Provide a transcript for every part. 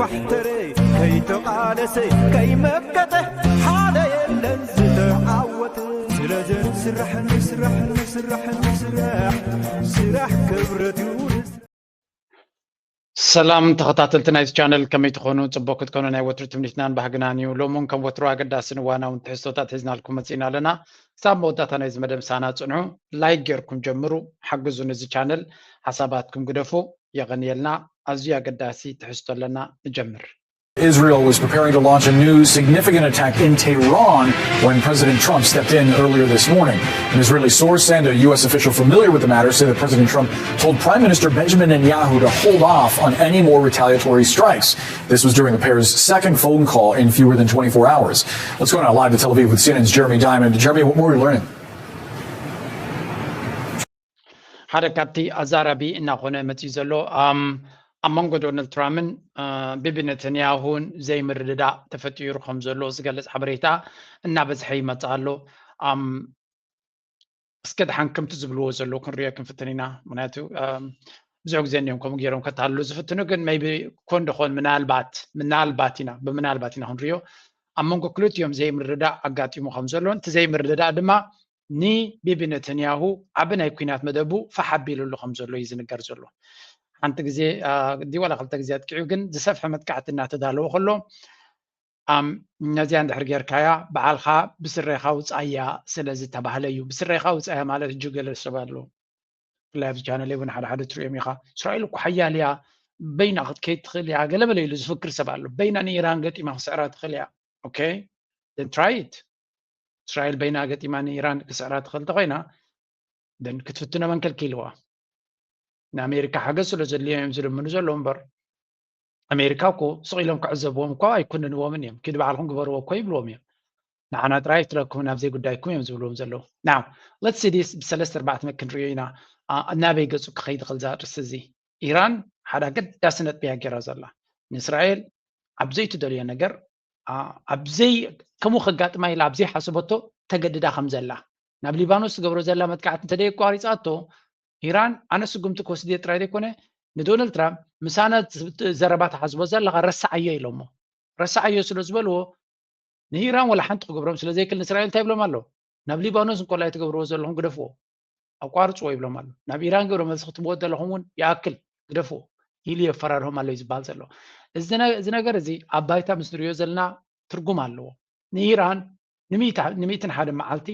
ኣሕተረ ከይተቓለሰ ከይመከተ ሓደ የለን ዝተዓወተ። ስለዚ ንስራሕ ንስራሕ ንስራሕ ንስራሕ ስራሕ ክብረት ይውርስ። ሰላም ተኸታተልቲ ናይዚ ቻነል፣ ከመይ ትኾኑ? ጽቡቕ ክትኮኑ ናይ ወትሩ ትምኒትናን ባህግናን እዩ። ሎሚ እውን ከም ወትሩ ኣገዳስን እዋናውን ትሕዝቶታት ሒዝናልኩም መጺእና ኣለና። ክሳብ መወዳእታ ናይዚ መደብ ምሳና ጽንሑ። ላይክ ጌርኩም ጀምሩ፣ ሓግዙ ነዚ ቻነል፣ ሓሳባትኩም ግደፉ። የቐንየልና። ኣዝዩ ኣገዳሲ ትሕዝቶ ኣለና። ንጀምር። Israel was preparing to launch a new significant attack in Tehran when President Trump stepped in earlier this morning. An Israeli source and a U S official familiar with the matter say that President Trump told Prime Minister Benjamin Netanyahu to hold off on any more retaliatory strikes. This was during the pair's second phone call in fewer than twenty-four hours. Let's go now live to Tel Aviv with C N N's Jeremy Diamond. Jeremy, what more are we learning? ሓደ ካብቲ ኣዛራቢ እናኾነ መፂኡ ዘሎ ኣብ መንጎ ዶናልድ ትራምፕን ቢቢ ነተንያሁን ዘይምርድዳእ ተፈጢሩ ከም ዘሎ ዝገልፅ ሓበሬታ እናበዝሐ ይመፅእ ኣሎ። እስከ ደሓን ከምቲ ዝብልዎ ዘለዉ ክንሪኦ ክንፍትን ኢና። ምክንያቱ ብዙሕ ግዜ እንዲዮም ከምኡ ገይሮም ከታልሉ ዝፍትኑ፣ ግን maybe ኮን ደኾን ምናልባት ምናልባት ኢና ብምናልባት ኢና ክንሪኦ ኣብ መንጎ ክልቲኦም ዘይምርዳእ ኣጋጢሙ ከም ዘሎ፣ እቲ ዘይምርዳእ ድማ ንቢቢ ነተንያሁ ዓቢ ናይ ኲናት መደቡ ፋሕ ኣቢሉሉ ከም ዘሎ እዩ ዝንገር ዘሎ። ሓንቲ ግዜ ድዩ ዋላ ክልተ ግዜ ኣጥቂዑ፣ ግን ዝሰፍሐ መጥቃዕቲ እናተዳለወ ከሎ ነዚኣ እንድሕር ጌርካያ በዓልኻ ብስሬኻ ውፃያ ስለ ዝተባህለ እዩ። ብስሬኻ ውፃያ ማለት እጁ ገለ ሰብ ኣሎ ብፍላይ ኣብዚ ቻነል እውን ሓደ ሓደ ትሪኦም ኢኻ። እስራኤል እኮ ሓያል እያ፣ በይና ክትከይድ ትኽእል እያ፣ ገለ በለ ኢሉ ዝፍክር ሰብ ኣሎ። በይና ንኢራን ገጢማ ክስዕራ ትኽእል እያ። ኦኬ፣ then try it። እስራኤል በይና ገጢማ ንኢራን ክስዕራ ትኽእል ተኾይና then ክትፍትኖ መን ከልኪልዋ? ንኣሜሪካ ሓገዝ ስለ ዘድልዮም እዮም ዝልምኑ ዘለዉ እምበር ኣሜሪካ እኮ ስቕ ኢሎም ክዕዘብዎም እኮ ኣይኩንንዎምን እዮም። ኪዱ ባዕልኩም ግበርዎ እኮ ይብልዎም እዮም። ንዓና ጥራይ ኣይትለኩም ናብ ዘይጉዳይኩም እዮም ዝብልዎም ዘለዉ። Now let's see this ብሰለስተ ኣርባዕተ ክንሪኦ ኢና ናበይ ገፁ ክኸይድ ይኽእል እዛ ኣርእስቲ እዚ። ኢራን ሓደ ኣገዳሲ ነጥቢ እያ ገይራ ዘላ። ንእስራኤል ኣብ ዘይትደልዮ ነገር ኣብ ዘይ ከምኡ ከጋጥማ ኢላ ኣብ ዘይሓሰበቶ ተገድዳ ከም ዘላ ናብ ሊባኖስ ትገብሮ ዘላ መጥቃዕቲ እንተደይ ኣቋሪፃቶ ኢራን ኣነ ስጉምቲ ክወስድ እየ ጥራይ ዘይኮነ ንዶናልድ ትራምፕ ምሳና ዘረባ ትሓስቦ ዘለኻ ረስዓዮ ኢሎሞ። ረስዓዮ ስለ ዝበልዎ ንኢራን ወላ ሓንቲ ክገብሮም ስለ ዘይክል ንእስራኤል እንታይ ይብሎም ኣሎ? ናብ ሊባኖስ እንኮላይ ትገብርዎ ዘለኹም ግደፍዎ፣ ኣቋርፅዎ ይብሎም ኣሎ። ናብ ኢራን ግብረ መልሲ ክትብዎ ዘለኹም እውን ይኣክል ግደፍዎ ኢሉ የፈራርሆም ኣሎ እዩ ዝበሃል ዘሎ። እዚ ነገር እዚ ኣብ ባይታ ምስ ንሪኦ ዘለና ትርጉም ኣለዎ። ንኢራን ንሚእትን ሓደ መዓልቲ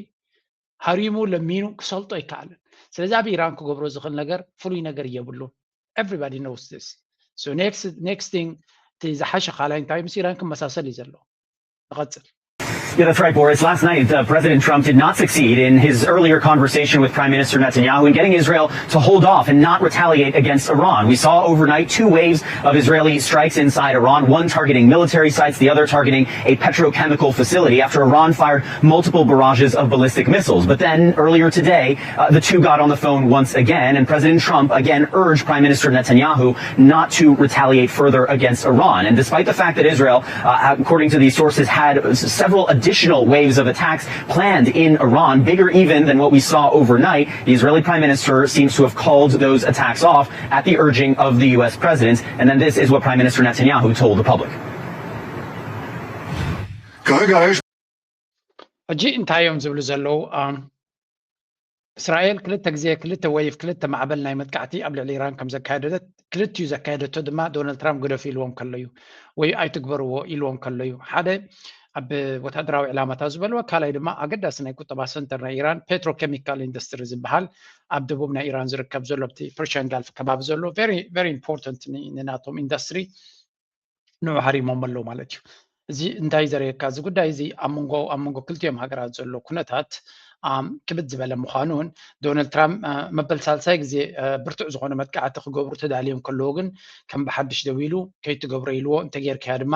ሃሪሙ ለሚኑ ክሰልጦ ኣይከኣልን። ስለዚ ኣብ ኢራን ክገብሮ ዝኽእል ነገር ፍሉይ ነገር የብሉን። Everybody knows this. So next thing እቲ ዝሓሸ ካልኣይ እንታይ ምስ ኢራን ክመሳሰል እዩ ዘሎ። ንቐፅል። Yeah, that's right, Boris. Last night, uh, President Trump did not succeed in his earlier conversation with Prime Minister Netanyahu in getting Israel to hold off and not retaliate against Iran. We saw overnight two waves of Israeli strikes inside Iran, one targeting military sites, the other targeting a petrochemical facility after Iran fired multiple barrages of ballistic missiles. But then earlier today, uh, the two got on the phone once again, and President Trump again urged Prime Minister Netanyahu not to retaliate further against Iran. And despite the fact that Israel, uh, according to these sources, had several additional waves of attacks planned in Iran, bigger even than what we saw overnight, the Israeli Prime Minister seems to have called those attacks off at the urging of the U S President. And then this is what Prime Minister Netanyahu told the public. ሕጂ እንታይ እዮም ዝብሉ ዘለዉ? እስራኤል ክልተ ግዜ ክልተ ወይፍ ክልተ ማዕበል ናይ መጥቃዕቲ ኣብ ልዕሊ ኢራን ከም ዘካየደት፣ ክልቲኡ ዘካየደቶ ድማ ዶናልድ ትራምፕ ግደፉ ኢልዎም ከለዩ ወይ ኣይትግበርዎ ኢልዎም ከለዩ፣ ሓደ ኣብ ወታደራዊ ዕላማታት ዝበልዎ፣ ካልኣይ ድማ ኣገዳሲ ናይ ቁጠባ ሰንተር ናይ ኢራን ፔትሮኬሚካል ኢንዱስትሪ ዝበሃል ኣብ ደቡብ ናይ ኢራን ዝርከብ ዘሎ ኣብቲ ፐርሽያን ጋልፍ ከባቢ ዘሎ very important ንናቶም ኢንዱስትሪ ንዑ ሃሪሞም ኣለዉ ማለት እዩ። እዚ እንታይ ዘርእየካ? እዚ ጉዳይ እዚ ኣብ መንጎ ኣብ መንጎ ክልቲኦም ሃገራት ዘሎ ኩነታት ክብድ ዝበለ ምዃኑን ዶናልድ ትራምፕ መበል ሳልሳይ ግዜ ብርቱዕ ዝኾነ መጥቃዕቲ ክገብሩ ተዳልዮም ከለዉ ግን ከም ብሓድሽ ደው ኢሉ ከይትገብሮ ኢልዎ እንተጌርካያ ድማ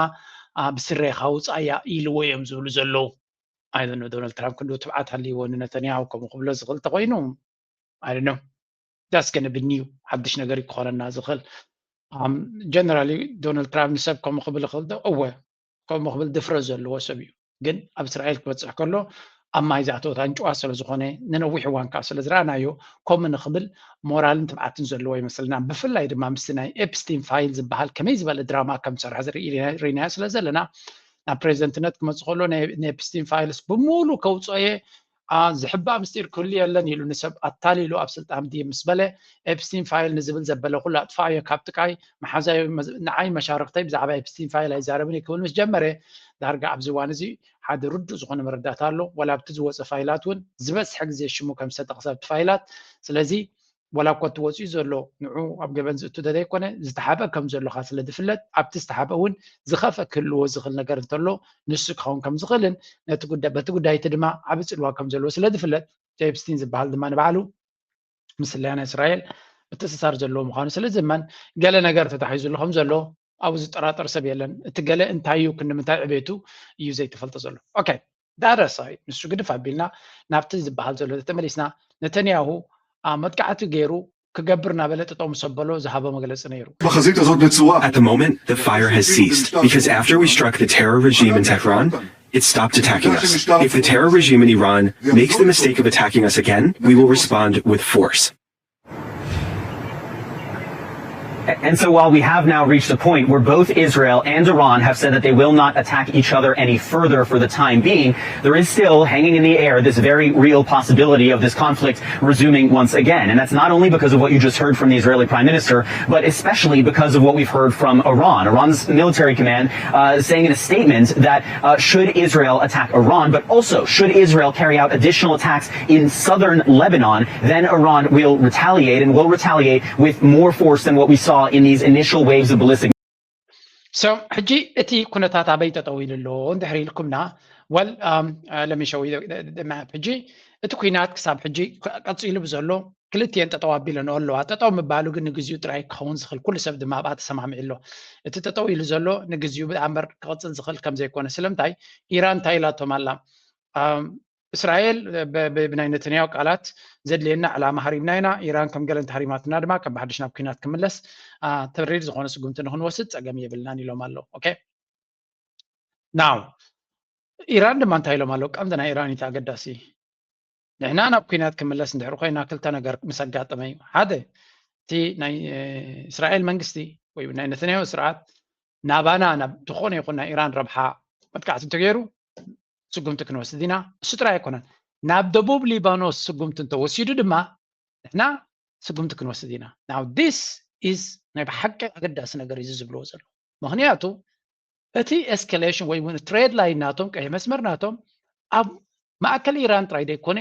ብስሬኻ ውፃያ ኢልዎ እዮም ዝብሉ ዘለዉ። ኣይ ዶናልድ ትራምፕ ክንዲ ትብዓት ሃልይዎ ንነተንያሁ ከምኡ ክብሎ ዝኽእል ተኮይኑ ኣይ ዶንት ኖ that's gonna be new ሓድሽ ነገር ክኾነና ዝኽእል። ጀነራሊ ዶናልድ ትራምፕ ንሰብ ከምኡ ክብል ይኽእል ዶ? እወ ከምኡ ክብል ድፍረት ዘለዎ ሰብ እዩ። ግን ኣብ እስራኤል ክበፅሕ ከሎ ኣብ ማይ ዝኣተወት ኣንጭዋ ስለ ዝኾነ፣ ንነዊሕ እዋን ከዓ ስለ ዝረኣናዮ፣ ከምኡ ንኽብል ሞራልን ትብዓትን ዘለዎ ይመስለና። ብፍላይ ድማ ምስቲ ናይ ኤፕስቲን ፋይል ዝበሃል ከመይ ዝበለ ድራማ ከም ዝሰርሐ ዝርኢ ርኢናዮ ስለ ዘለና፣ ናብ ፕሬዚደንትነት ክመፅእ ከሎ፣ ናይ ኤፕስቲን ፋይልስ ብሙሉ ከውፅኦ እየ፣ ዝሕባእ ምስጢር ክህሉ የለን ኢሉ ንሰብ ኣታሊሉ ኣብ ስልጣን ድየ ምስ በለ፣ ኤፕስቲን ፋይል ንዝብል ዘበለ ኩሉ ኣጥፋኣዮ ካብ ጥቃይ፣ መሓዛዮ፣ ንዓይ መሻርክተይ ብዛዕባ ኤፕስቲን ፋይል ኣይዛረብን እየ ክብል ምስ ጀመረ፣ ዳርጋ ኣብዚ እዋን እዚ ሓደ ርዱእ ዝኾነ መረዳእታ ኣሎ። ዋላ ኣብቲ ዝወፀ ፋይላት እውን ዝበዝሐ ግዜ ሽሙ ከም ዝተጠቕሰ ኣብቲ ፋይላት። ስለዚ ዋላ እኳ እቲ ወፂኡ ዘሎ ንዑ ኣብ ገበን ዝእቱ ተዘይኮነ፣ ዝተሓብአ ከም ዘሎ ከዓ ስለ ዝፍለጥ፣ ኣብቲ ዝተሓብአ እውን ዝኸፍአ ክህልዎ ዝኽእል ነገር እንተሎ ንሱ ክኸውን ከም ዝኽእልን ነቲ ጉዳይ በቲ ጉዳይ እቲ ድማ ዓቢ ጽልዋ ከም ዘለዎ ስለ ዝፍለጥ፣ እቲ ኤፕስቲን ዝበሃል ድማ ንባዕሉ ምስለያ ናይ እስራኤል ምትእስሳር ዘለዎ ምዃኑ ስለ ዝእመን፣ ገለ ነገር ተታሒዙሉ ከም ዘሎ ኣብኡ ዝጠራጠር ሰብ የለን። እቲ ገለ እንታይ እዩ፣ ክንዲ ምንታይ ዕቤቱ እዩ ዘይተፈልጠ ዘሎ። ኦኬ፣ ዳረሳይ ንሱ ግድፍ ኣቢልና ናብቲ ዝበሃል ዘሎ ተመሊስና፣ ነተንያሁ መጥቃዕቲ ገይሩ ክገብር እናበለ ጠጠው ምስ ኣበሎ ዝሃቦ መግለፂ ነይሩ። בחזית הזאת נצורה. At the moment, the fire has ceased because after we struck the terror regime in Tehran, it stopped attacking us. If the terror regime in Iran makes the mistake of attacking us again, we will respond with force. And so while we have now reached a point where both Israel and Iran have said that they will not attack each other any further for the time being, there is still hanging in the air this very real possibility of this conflict resuming once again. And that's not only because of what you just heard from the Israeli prime minister, but especially because of what we've heard from Iran. Iran's military command uh, saying in a statement that uh, should Israel attack Iran, but also should Israel carry out additional attacks in southern Lebanon, then Iran will retaliate and will retaliate with more force than what we saw in these initial waves of ballistic So ሕጂ እቲ ኩነታት ኣበይ ጠጠው ኢሉ ኣሎ እንድሕር ኢልኩምና፣ well, let me show you the map. ሕጂ እቲ ኩናት ክሳብ ሕጂ ቀፂሉ ብዘሎ ክልቲኤን ጠጠው ኣቢለንኦ ኣለዋ። ጠጠው ምባሉ ግን ንግዚኡ ጥራይ ክኸውን ዝኽእል፣ ኩሉ ሰብ ድማ ኣብኣ ተሰማሚዑ ኣሎ። እቲ ጠጠው ኢሉ ዘሎ ንግዚኡ ብኣምበር ክቕፅል ዝኽእል ከም ዘይኮነ። ስለምንታይ? ኢራን እንታይ ኢላቶም ኣላ? እስራኤል ብናይ ነተንያሁ ቃላት ዘድልየና ዕላማ ሃሪምና ኢና፣ ኢራን ከም ገለ እንተሃሪማትና ድማ ከም ብሓድሽ ናብ ኩናት ክምለስ ተሪር ዝኾነ ስጉምቲ ንክንወስድ ፀገም የብልናን ኢሎም ኣለዉ። ኦኬ፣ ናው ኢራን ድማ እንታይ ኢሎም ኣለዉ? ቀንዲ ናይ ኢራን እቲ ኣገዳሲ፣ ንሕና ናብ ኩናት ክምለስ እንድሕር ኮይና ክልተ ነገር ምስ ኣጋጠመ እዩ። ሓደ፣ እቲ ናይ እስራኤል መንግስቲ ወይ ናይ ነተንያሁ ስርዓት ናባና ናብ ዝኾነ ይኹን ናይ ኢራን ረብሓ መጥቃዕቲ እንተገይሩ ስጉምቲ ክንወስድ ኢና። እሱ ጥራይ ኣይኮነን፣ ናብ ደቡብ ሊባኖስ ስጉምቲ እንተወሲዱ ድማ ንሕና ስጉምቲ ክንወስድ ኢና። Now this is ናይ ብሓቂ ኣገዳሲ ነገር እዩ ዝብልዎ ዘሎ። ምክንያቱ እቲ escalation ወይ እውን trade line ናቶም፣ ቀይሕ መስመር ናቶም ኣብ ማእከል ኢራን ጥራይ ዘይኮነ፣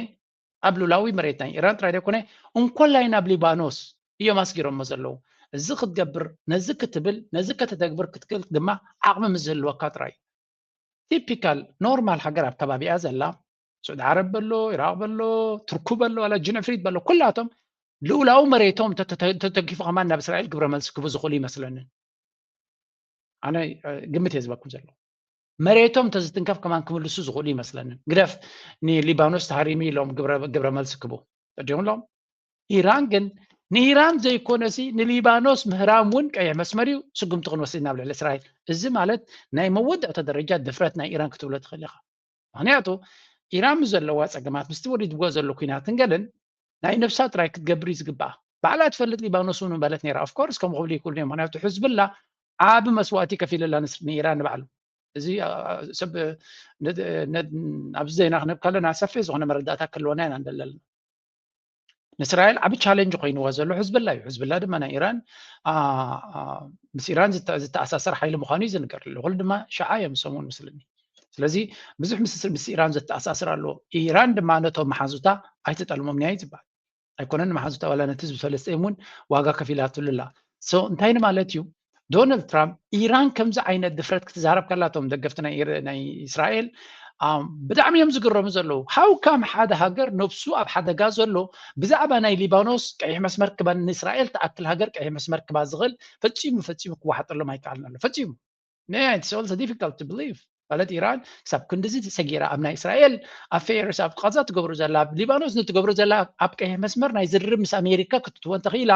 ኣብ ሉላዊ መሬት ናይ ኢራን ጥራይ ዘይኮነ፣ እንኮላይ ናብ ሊባኖስ እዮም ኣስጊሮሞ ዘለዉ። እዚ ክትገብር፣ ነዚ ክትብል፣ ነዚ ከተተግብር ክትክእል ድማ ዓቕሚ ምስ ዝህልወካ ጥራይ። ቲፒካል ኖርማል ሃገር ኣብ ከባቢኣ ዘላ፣ ስዑዲ ዓረብ በሎ፣ ኢራቕ በሎ፣ ቱርኩ በሎ፣ ዋላ ጅንዕፍሪት በሎ፣ ኩላቶም ልኡላዊ መሬቶም ተተኪፉ ከማን ናብ እስራኤል ግብረ መልሲ ክቡ ዝኽእሉ ይመስለንን። ኣነ ግምት እየ ዝበኩም ዘሎ። መሬቶም እንተዝትንከፍ ከማን ክምልሱ ዝኽእሉ ይመስለንን። ግደፍ ንሊባኖስ ተሃሪሙ ኢሎም ግብረ መልሲ ክቡ ተዲምሎም። ኢራን ግን ንኢራን ዘይኮነሲ ንሊባኖስ ምህራም እውን ቀይሕ መስመር እዩ፣ ስጉምቲ ክንወስድ ኢና ኣብ ልዕሊ እስራኤል። እዚ ማለት ናይ መወዳእታ ደረጃ ድፍረት ናይ ኢራን ክትብሎ ትኽእል ኢኻ። ምክንያቱ ኢራን ምስ ዘለዋ ፀገማት፣ ምስቲ ወሪድዎ ዘሎ ኩናትን ገልን ናይ ነብሳ ጥራይ ክትገብር እዩ ዝግባኣ። ባዕላ ትፈልጥ፣ ሊባኖስ እውን ምበለት ነይራ። Of course ከምኡ ክብሉ ይክእሉ እዮም። ምክንያቱ ሕዝብላ ዓቢ መስዋእቲ ከፊልላ ንኢራን ንባዕሉ። እዚ ሰብ ኣብዚ ዜና ክንህብ ከለና ሰፊሕ ዝኾነ መረዳእታ ክህልወና ኢና እንደለልና። ንእስራኤል ዓቢ ቻለንጅ ኮይንዋ ዘሎ ሕዝብላ እዩ። ሕዝብላ ድማ ናይ ኢራን ምስ ኢራን ዝተኣሳሰር ሓይሊ ምዃኑ እዩ ዝንገር ኣሎ። ኩሉ ድማ ሸዓ እዮም ዝሰምዑ መስለኒ። ስለዚ ብዙሕ ምስ ኢራን ዘተኣሳስር ኣለዎ። ኢራን ድማ ነቶም መሓዙታ ኣይትጠልሞም እያ እዩ ዝበሃል። ኣይኮነን መሓዙታ ዋላ ነቲ ህዝቢ ፈለስጤም እውን ዋጋ ከፊላትሉ ኣላ። So እንታይ ንማለት እዩ? ዶናልድ ትራምፕ ኢራን ከምዚ ዓይነት ድፍረት ክትዛረብ ከላ እቶም ደገፍቲ ናይ እስራኤል ብጣዕሚ እዮም ዝግረሙ ዘለዉ። ሃው ካም ሓደ ሃገር ነብሱ ኣብ ሓደጋ ዘሎ ብዛዕባ ናይ ሊባኖስ ቀይሕ መስመር ክባ ንእስራኤል ትኣክል ሃገር ቀይሕ መስመር ክባ ዝኽእል ፈጺሙ ፈጺሙ ክወሓጠሎም ኣይከኣልን ኣሎ ፈጺሙ። It's also difficult to believe ማለት ኢራን ክሳብ ክንድዚ ሰጊራ ኣብ ናይ እስራኤል ኣፌርስ ኣብ ቃዛ ትገብሮ ዘላ ኣብ ሊባኖስ ንትገብሮ ዘላ ኣብ ቀይሕ መስመር ናይ ዝርርብ ምስ ኣሜሪካ ክትትወ እንተኽኢላ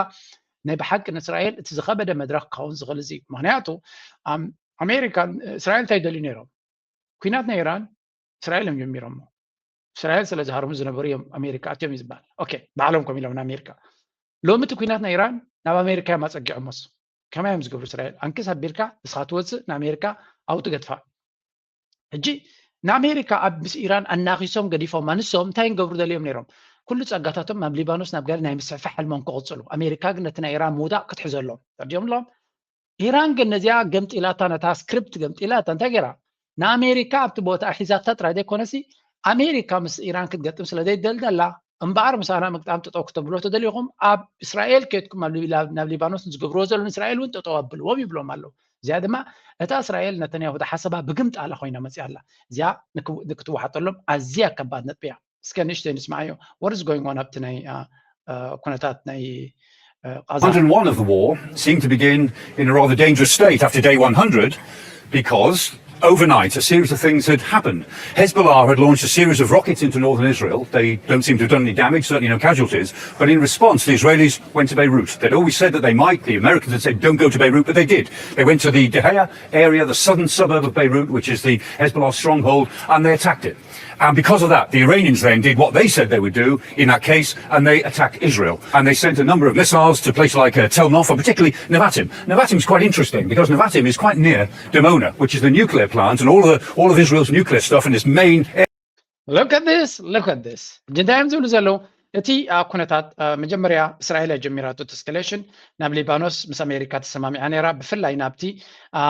ናይ ብሓቂ ንእስራኤል እቲ ዝኸበደ መድረኽ ክኸውን ዝኽእል እዚ እዩ። ምክንያቱ ኣሜሪካ እስራኤል እንታይ ደልዩ ነይሮም? ኩናት ናይ ኢራን እስራኤል እዮም ጀሚሮሞ። እስራኤል ስለ ዝሃርሙ ዝነበሩ እዮም ኣሜሪካ ኣትዮም እዩ ዝበሃል። ኦኬ፣ ባዕሎም ከም ኢሎም ንኣሜሪካ። ሎሚ እቲ ኩናት ናይ ኢራን ናብ ኣሜሪካ እዮም ኣጸጊዖሞስ። ከመይ እዮም ዝገብሩ እስራኤል? ኣንክስ ኣቢልካ ንስኻ ትወጽእ፣ ንኣሜሪካ ኣብኡ ትገድፋ። ሕጂ ንኣሜሪካ ኣብ ምስ ኢራን ኣናኺሶም ገዲፎም፣ ኣንሶም እንታይ ንገብሩ ደልዮም ነይሮም? ኩሉ ጸጋታቶም ናብ ሊባኖስ ናብ ገለ ናይ ምስፍሕፋሕ ሕልሞም ክቕጽሉ። ኣሜሪካ ግን ነቲ ናይ ኢራን ምውዳቕ ክትሕዘሎም ተርዲኦም ኣለዎም። ኢራን ግን ነዚኣ ገምጢላታ፣ ነታ ስክሪፕት ገምጢላታ። እንታይ ገይራ? ንኣሜሪካ ኣብቲ ቦታ ሒዛታ ጥራይ ዘይኮነሲ፣ ኣሜሪካ ምስ ኢራን ክትገጥም ስለ ዘይደልደላ፣ እምበኣር ምሳና ምግጣም ጠጠው ክተብሎ ተደሊኹም፣ ኣብ እስራኤል ከይድኩም ኣብ ሊባ-፣ ናብ ሊባኖስ ዝገብርዎ ዘሎ ንእስራኤል እውን ጠጠው ኣብልዎም ይብሎም ኣለዉ። እዚኣ ድማ እታ እስራኤል ነተንያሁ ዝሓሰባ ብግምጣላ ኮይና መፅያ ኣላ። እዚኣ ንክ-፣ ንክትወሓጠሎም ኣዝያ ከባድ ነጥቢ እያ። እስከ ንእሽተይ ንስማዓዮ። What is going on ኣብቲ ናይ፣ አ፣ አ፣ ኩነታት ናይ፣ አ፣ ቃዛ? Hundred and one of the war seemed to begin in a rather dangerous state after day one hundred, because overnight a series of things had happened. Hezbollah had launched a series of rockets into northern Israel. They don't seem to have done any damage, certainly no casualties. But in response, the Israelis went to Beirut. They'd always said that they might. The Americans had said, "Don't go to Beirut," but they did. They went to the Deheya area, the southern suburb of Beirut, which is the Hezbollah stronghold, and they attacked it. And because of that, the Iranians then did what they said they would do in that case, and they attacked Israel. And they sent a number of missiles to places like, uh, Tel Nof and particularly Nevatim. Nevatim is quite interesting because Nevatim is quite near Dimona, which is the nuclear plant, and all of, the, all of Israel's nuclear stuff and its main Look at this, look at this. ሕጂ እንታይ እዮም ዝብሉ ዘለዉ? እቲ፣ አ፣ ኩነታት፣ አ፣ መጀመርያ እስራኤል እያ ጀሚራቶ እቲ ኤስካሌሽን። ናብ ሊባኖስ ምስ ኣሜሪካ ተሰማሚዓ ነይራ፣ ብፍላይ ናብቲ፣ አ፣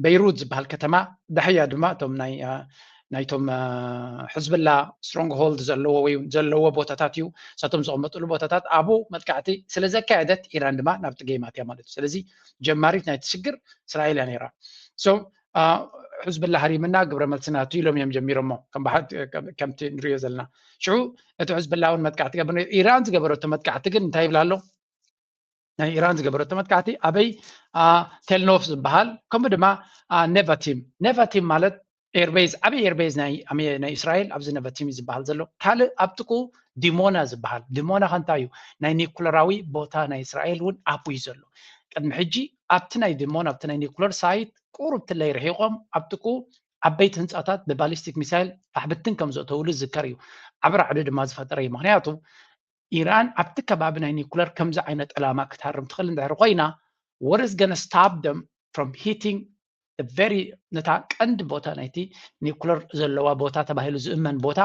በይሩት ዝበሃል ከተማ፣ ዳሕያ ድማ እቶም ናይ፣ አ፣ ናይቶም፣ አ፣ ሕዝብላ ስትሮንግ ሆልድ ዘለዎ ወይ እውን ዘለዎ ቦታታት እዩ፣ ንሳቶም ዝቕመጥሉ ቦታታት ኣብኡ መጥቃዕቲ ስለ ዘካየደት፣ ኢራን ድማ ናብቲ ጌማት እያ ማለት እዩ። ስለዚ ጀማሪት ናይቲ ሽግር እስራኤል እያ ነይራ። So፣ አ፣ ሕዝብላ ሃሪምና ግብረ መልሲ ናቱ ኢሎም እዮም ጀሚሮሞ። ከም በሓ-፣ ከም-፣ ከምቲ ንሪኦ ዘለና። ሽዑ እቲ ሕዝብላ እውን መጥቃዕቲ ገብር ነይሩ። ኢራን ዝገበረቶ መጥቃዕቲ ግን እንታይ ይብላ ኣሎ? ናይ ኢራን ዝገበረቶ መጥቃዕቲ ኣበይ፣ አ፣ ቴልኖፍ ዝበሃል፣ ከምኡ ድማ፣ አ፣ ኔቫቲም። ኔቫቲም ማለት ኤርቤዝ፣ ዓብዪ ኤርቤዝ ናይ ኣሜ-፣ ናይ እስራኤል ኣብዚ ኔቫቲም እዩ ዝበሃል ዘሎ። ካልእ ኣብ ጥቁ ዲሞና ዝበሃል። ዲሞና ከ እንታይ እዩ? ናይ ኒኩለራዊ ቦታ ናይ እስራኤል እውን ኣብኡ እዩ ዘሎ። ቅድሚ ሕጂ ኣብቲ ናይ ዲሞና፣ ኣብቲ ናይ ኒኩለር ሳይት ቁሩብ ትለይ ርሒቖም ኣብ ጥቁ ዓበይቲ ህንፃታት ብባሊስቲክ ሚሳይል ፋሕብትን ከም ዘእተውሉ ዝዝከር እዩ። ዓቢ ራዕዲ ድማ ዝፈጠረ እዩ። ምኽንያቱ ኢራን ኣብቲ ከባቢ ናይ ኒኩለር ከምዚ ዓይነት ዕላማ ክትሃርም ትኽእል እንድሕር ኮይና፣ what is gonna stop them from hitting the very፣ ነታ ቀንዲ ቦታ ናይቲ ኒኩለር ዘለዋ ቦታ ተባሂሉ ዝእመን ቦታ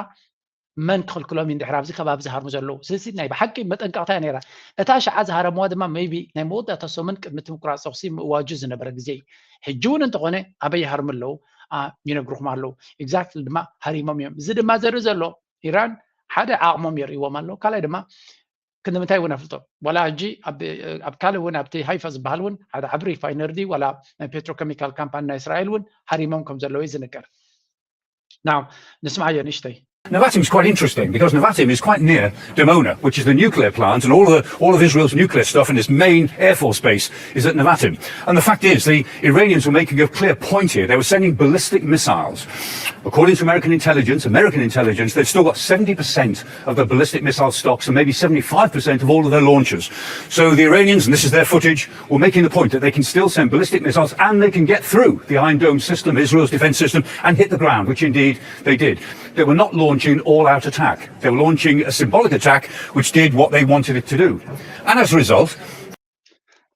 መን ክኽልክሎም እዩ እንድሕር ኣብዚ ከባቢ ዝሃርሙ ዘለዉ? ስለዚ ናይ ብሓቂ መጠንቀቕታ እያ ነይራ። እታ ሽዓ ዝሃረምዋ ድማ maybe ናይ መወዳእታ ሰሙን ቅድሚ እቲ ምቁራፅ ተኹሲ ምእዋጁ ዝነበረ ግዜ እዩ። ሕጂ እውን እንተኾነ ኣበይ ይሃርሙ ኣለዉ፣ አ፣ ይነግርኹም ኣለዉ። ኤግዛክትሊ ድማ ሃሪሞም እዮም። እዚ ድማ ዘርኢ ዘሎ ኢራን ሓደ ዓቕሞም የርእይዎም ኣለዉ። ካልኣይ ድማ ክንዲ ምንታይ እውን ኣፍልጦ። ዋላ ሕጂ ኣብ፣ ኣብ ካልእ እውን ኣብቲ ሃይፋ ዝበሃል እውን ሓደ ዓቢ ሪፋይነሪ ድዩ ዋላ ናይ ፔትሮኬሚካል ካምፓኒ ናይ እስራኤል እውን ሃሪሞም ከም ዘለዉ እዩ ዝንገር። Now፣ ንስምዓዮ ንእሽተይ። Nevatim is quite interesting because Nevatim is quite near Dimona, which is the nuclear plant, and all of, the, all of Israel's nuclear stuff and its main air force base is at Nevatim. And the fact is, the Iranians were making a clear point here. They were sending ballistic missiles. According to American intelligence, American intelligence, they've still got seventy percent of their ballistic missile stocks and maybe seventy-five percent of all of their launchers. So the Iranians, and this is their footage, were making the point that they can still send ballistic missiles and they can get through the Iron Dome system, Israel's defense system, and hit the ground, which indeed they did. They were not launching an all-out attack. They were launching a symbolic attack which did what they wanted it to do. And as a result,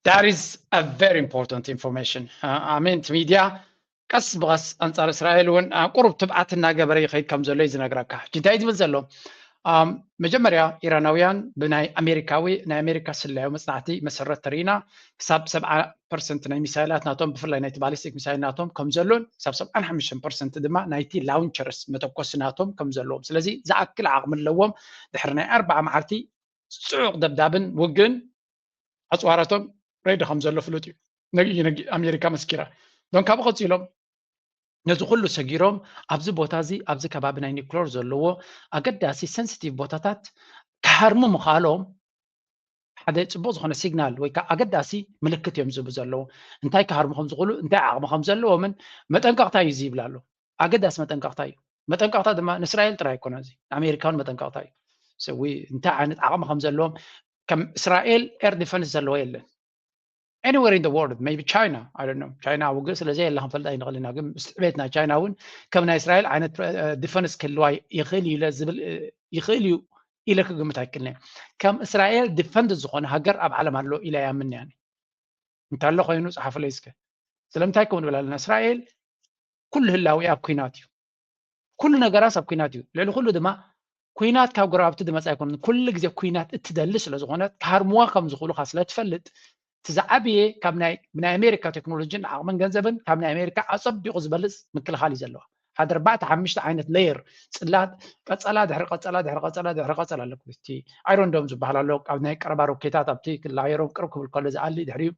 That is a very important information. አ፣ ኣሜንት ሚድያ ቀስ ብቐስ ኣንጻር እስራኤል እውን፣ አ፣ ቁሩብ ትብዓት እናገበረ ይኸይድ ከም ዘሎ እዩ ዝነግረካ። ሕጂ እንታይ እዩ ዝብል ዘሎ? ኣም፣ መጀመርያ ኢራናውያን ብናይ ኣሜሪካዊ፣ ናይ ኣሜሪካ ስለያዊ መጽናዕቲ መሰረት ተሪኢና ክሳብ ሰብዓ ፐርሰንት ናይ ሚሳይላት ናቶም፣ ብፍላይ ናይቲ ባሊስቲክ ሚሳይል ናቶም ከም ዘሎን ክሳብ ሰብዓን ሓሙሽተን ፐርሰንት ድማ ናይቲ ላውንቸርስ መተኮሲ ናቶም ከም ዘለዎም። ስለዚ ዝኣክል ዓቕሚ ኣለዎም ድሕሪ ናይ ኣርብዓ መዓልቲ ጽዑቕ ደብዳብን ውግእን ኣጽዋራቶም ሬዲ ከም ዘሎ ፍሉጥ እዩ። ነጊ ነጊ ኣሜሪካ መስኪራ። ዶን ካብኡ ቀጺሎም ነዚ ኩሉ ሰጊሮም ኣብዚ ቦታ እዚ ኣብዚ ከባቢ ናይ ኒኩለር ዘለዎ ኣገዳሲ ሰንሲቲቭ ቦታታት ክሃርሙ ምኽኣሎም ሓደ ጽቡቕ ዝኾነ ሲግናል ወይ ከዓ ኣገዳሲ ምልክት እዮም ዝህቡ ዘለዉ። እንታይ ክሃርሙ ከም ዝኽእሉ፣ እንታይ ዓቕሚ ከም ዘለዎምን መጠንቀቕታ እዩ እዚ ይብል ኣሎ። ኣገዳሲ መጠንቀቕታ እዩ። መጠንቀቕታ ድማ ንእስራኤል ጥራይ ኣይኮነን፣ እዚ ንኣሜሪካ እውን መጠንቀቕታ እዩ። So፣ ዊ-፣ እንታይ ዓይነት ዓቕሚ ከም ዘለዎም፣ ከም እስራኤል ኤር ዲፈንስ ዘለዎ የለን። anywhere in the world, maybe China, I don't know. ቻይና ውግእ ስለ ዘየላ ክንፈልጥ ኣይንኽእል ኢና፣ ግን ምስ ዕቤት ናይ ቻይና እውን ከም ናይ እስራኤል ዓይነት፣ እ፣ ዲፈንስ ክህልዋ ይኽእል እዩ ኢለ ዝብል፣ እ፣ ይኽእል እዩ ኢለ ክግምት ኣይክእልን እየ። ከም እስራኤል ዲፈንድ ዝኾነ ሃገር ኣብ ዓለም ኣሎ ኢለ ኣይኣምንን እየ። እንተሎ ኮይኑ ጸሓፉለይ እስከ። ስለምንታይ ከምኡ ንብል ኣለና? እስራኤል ኩሉ ህላዊ ኣብ ኩናት እዩ። ኩሉ ነገራስ ኣብ ኩናት እዩ። ልዕሊ ኩሉ ድማ ኩናት ካብ ጎረባብቲ ዝመጽእ ኣይኮነን። ኩሉ ግዜ ኩናት እትደሊ ስለ ዝኾነት፣ ክሃርምዋ ከም ዝኽእሉ ካ ስለ ትፈልጥ፣ እቲ ዝዓበየ ካብ ናይ፣ ናይ ኣሜሪካ ቴክኖሎጂን ዓቕምን ገንዘብን ካብ ናይ ኣሜሪካ ኣጸቢቑ ዝበልጽ ምክልኻል እዩ ዘለዋ። ሓደ ኣርባዕተ ሓሙሽተ ዓይነት ሌየር ጽላት፣ ቀጸላ ድሕሪ ቀጸላ ድሕሪ ቀጸላ ድሕሪ ቀጸላ ኣለኩም። እቲ ኣይሮን ዶም ዝበሃል ኣሎ፣ ካብ ናይ ቀረባ ሮኬታት ኣብቲ ክላየሮም ቅርብ ክብል ከሎ ዝኣሊ ድሕሪኡ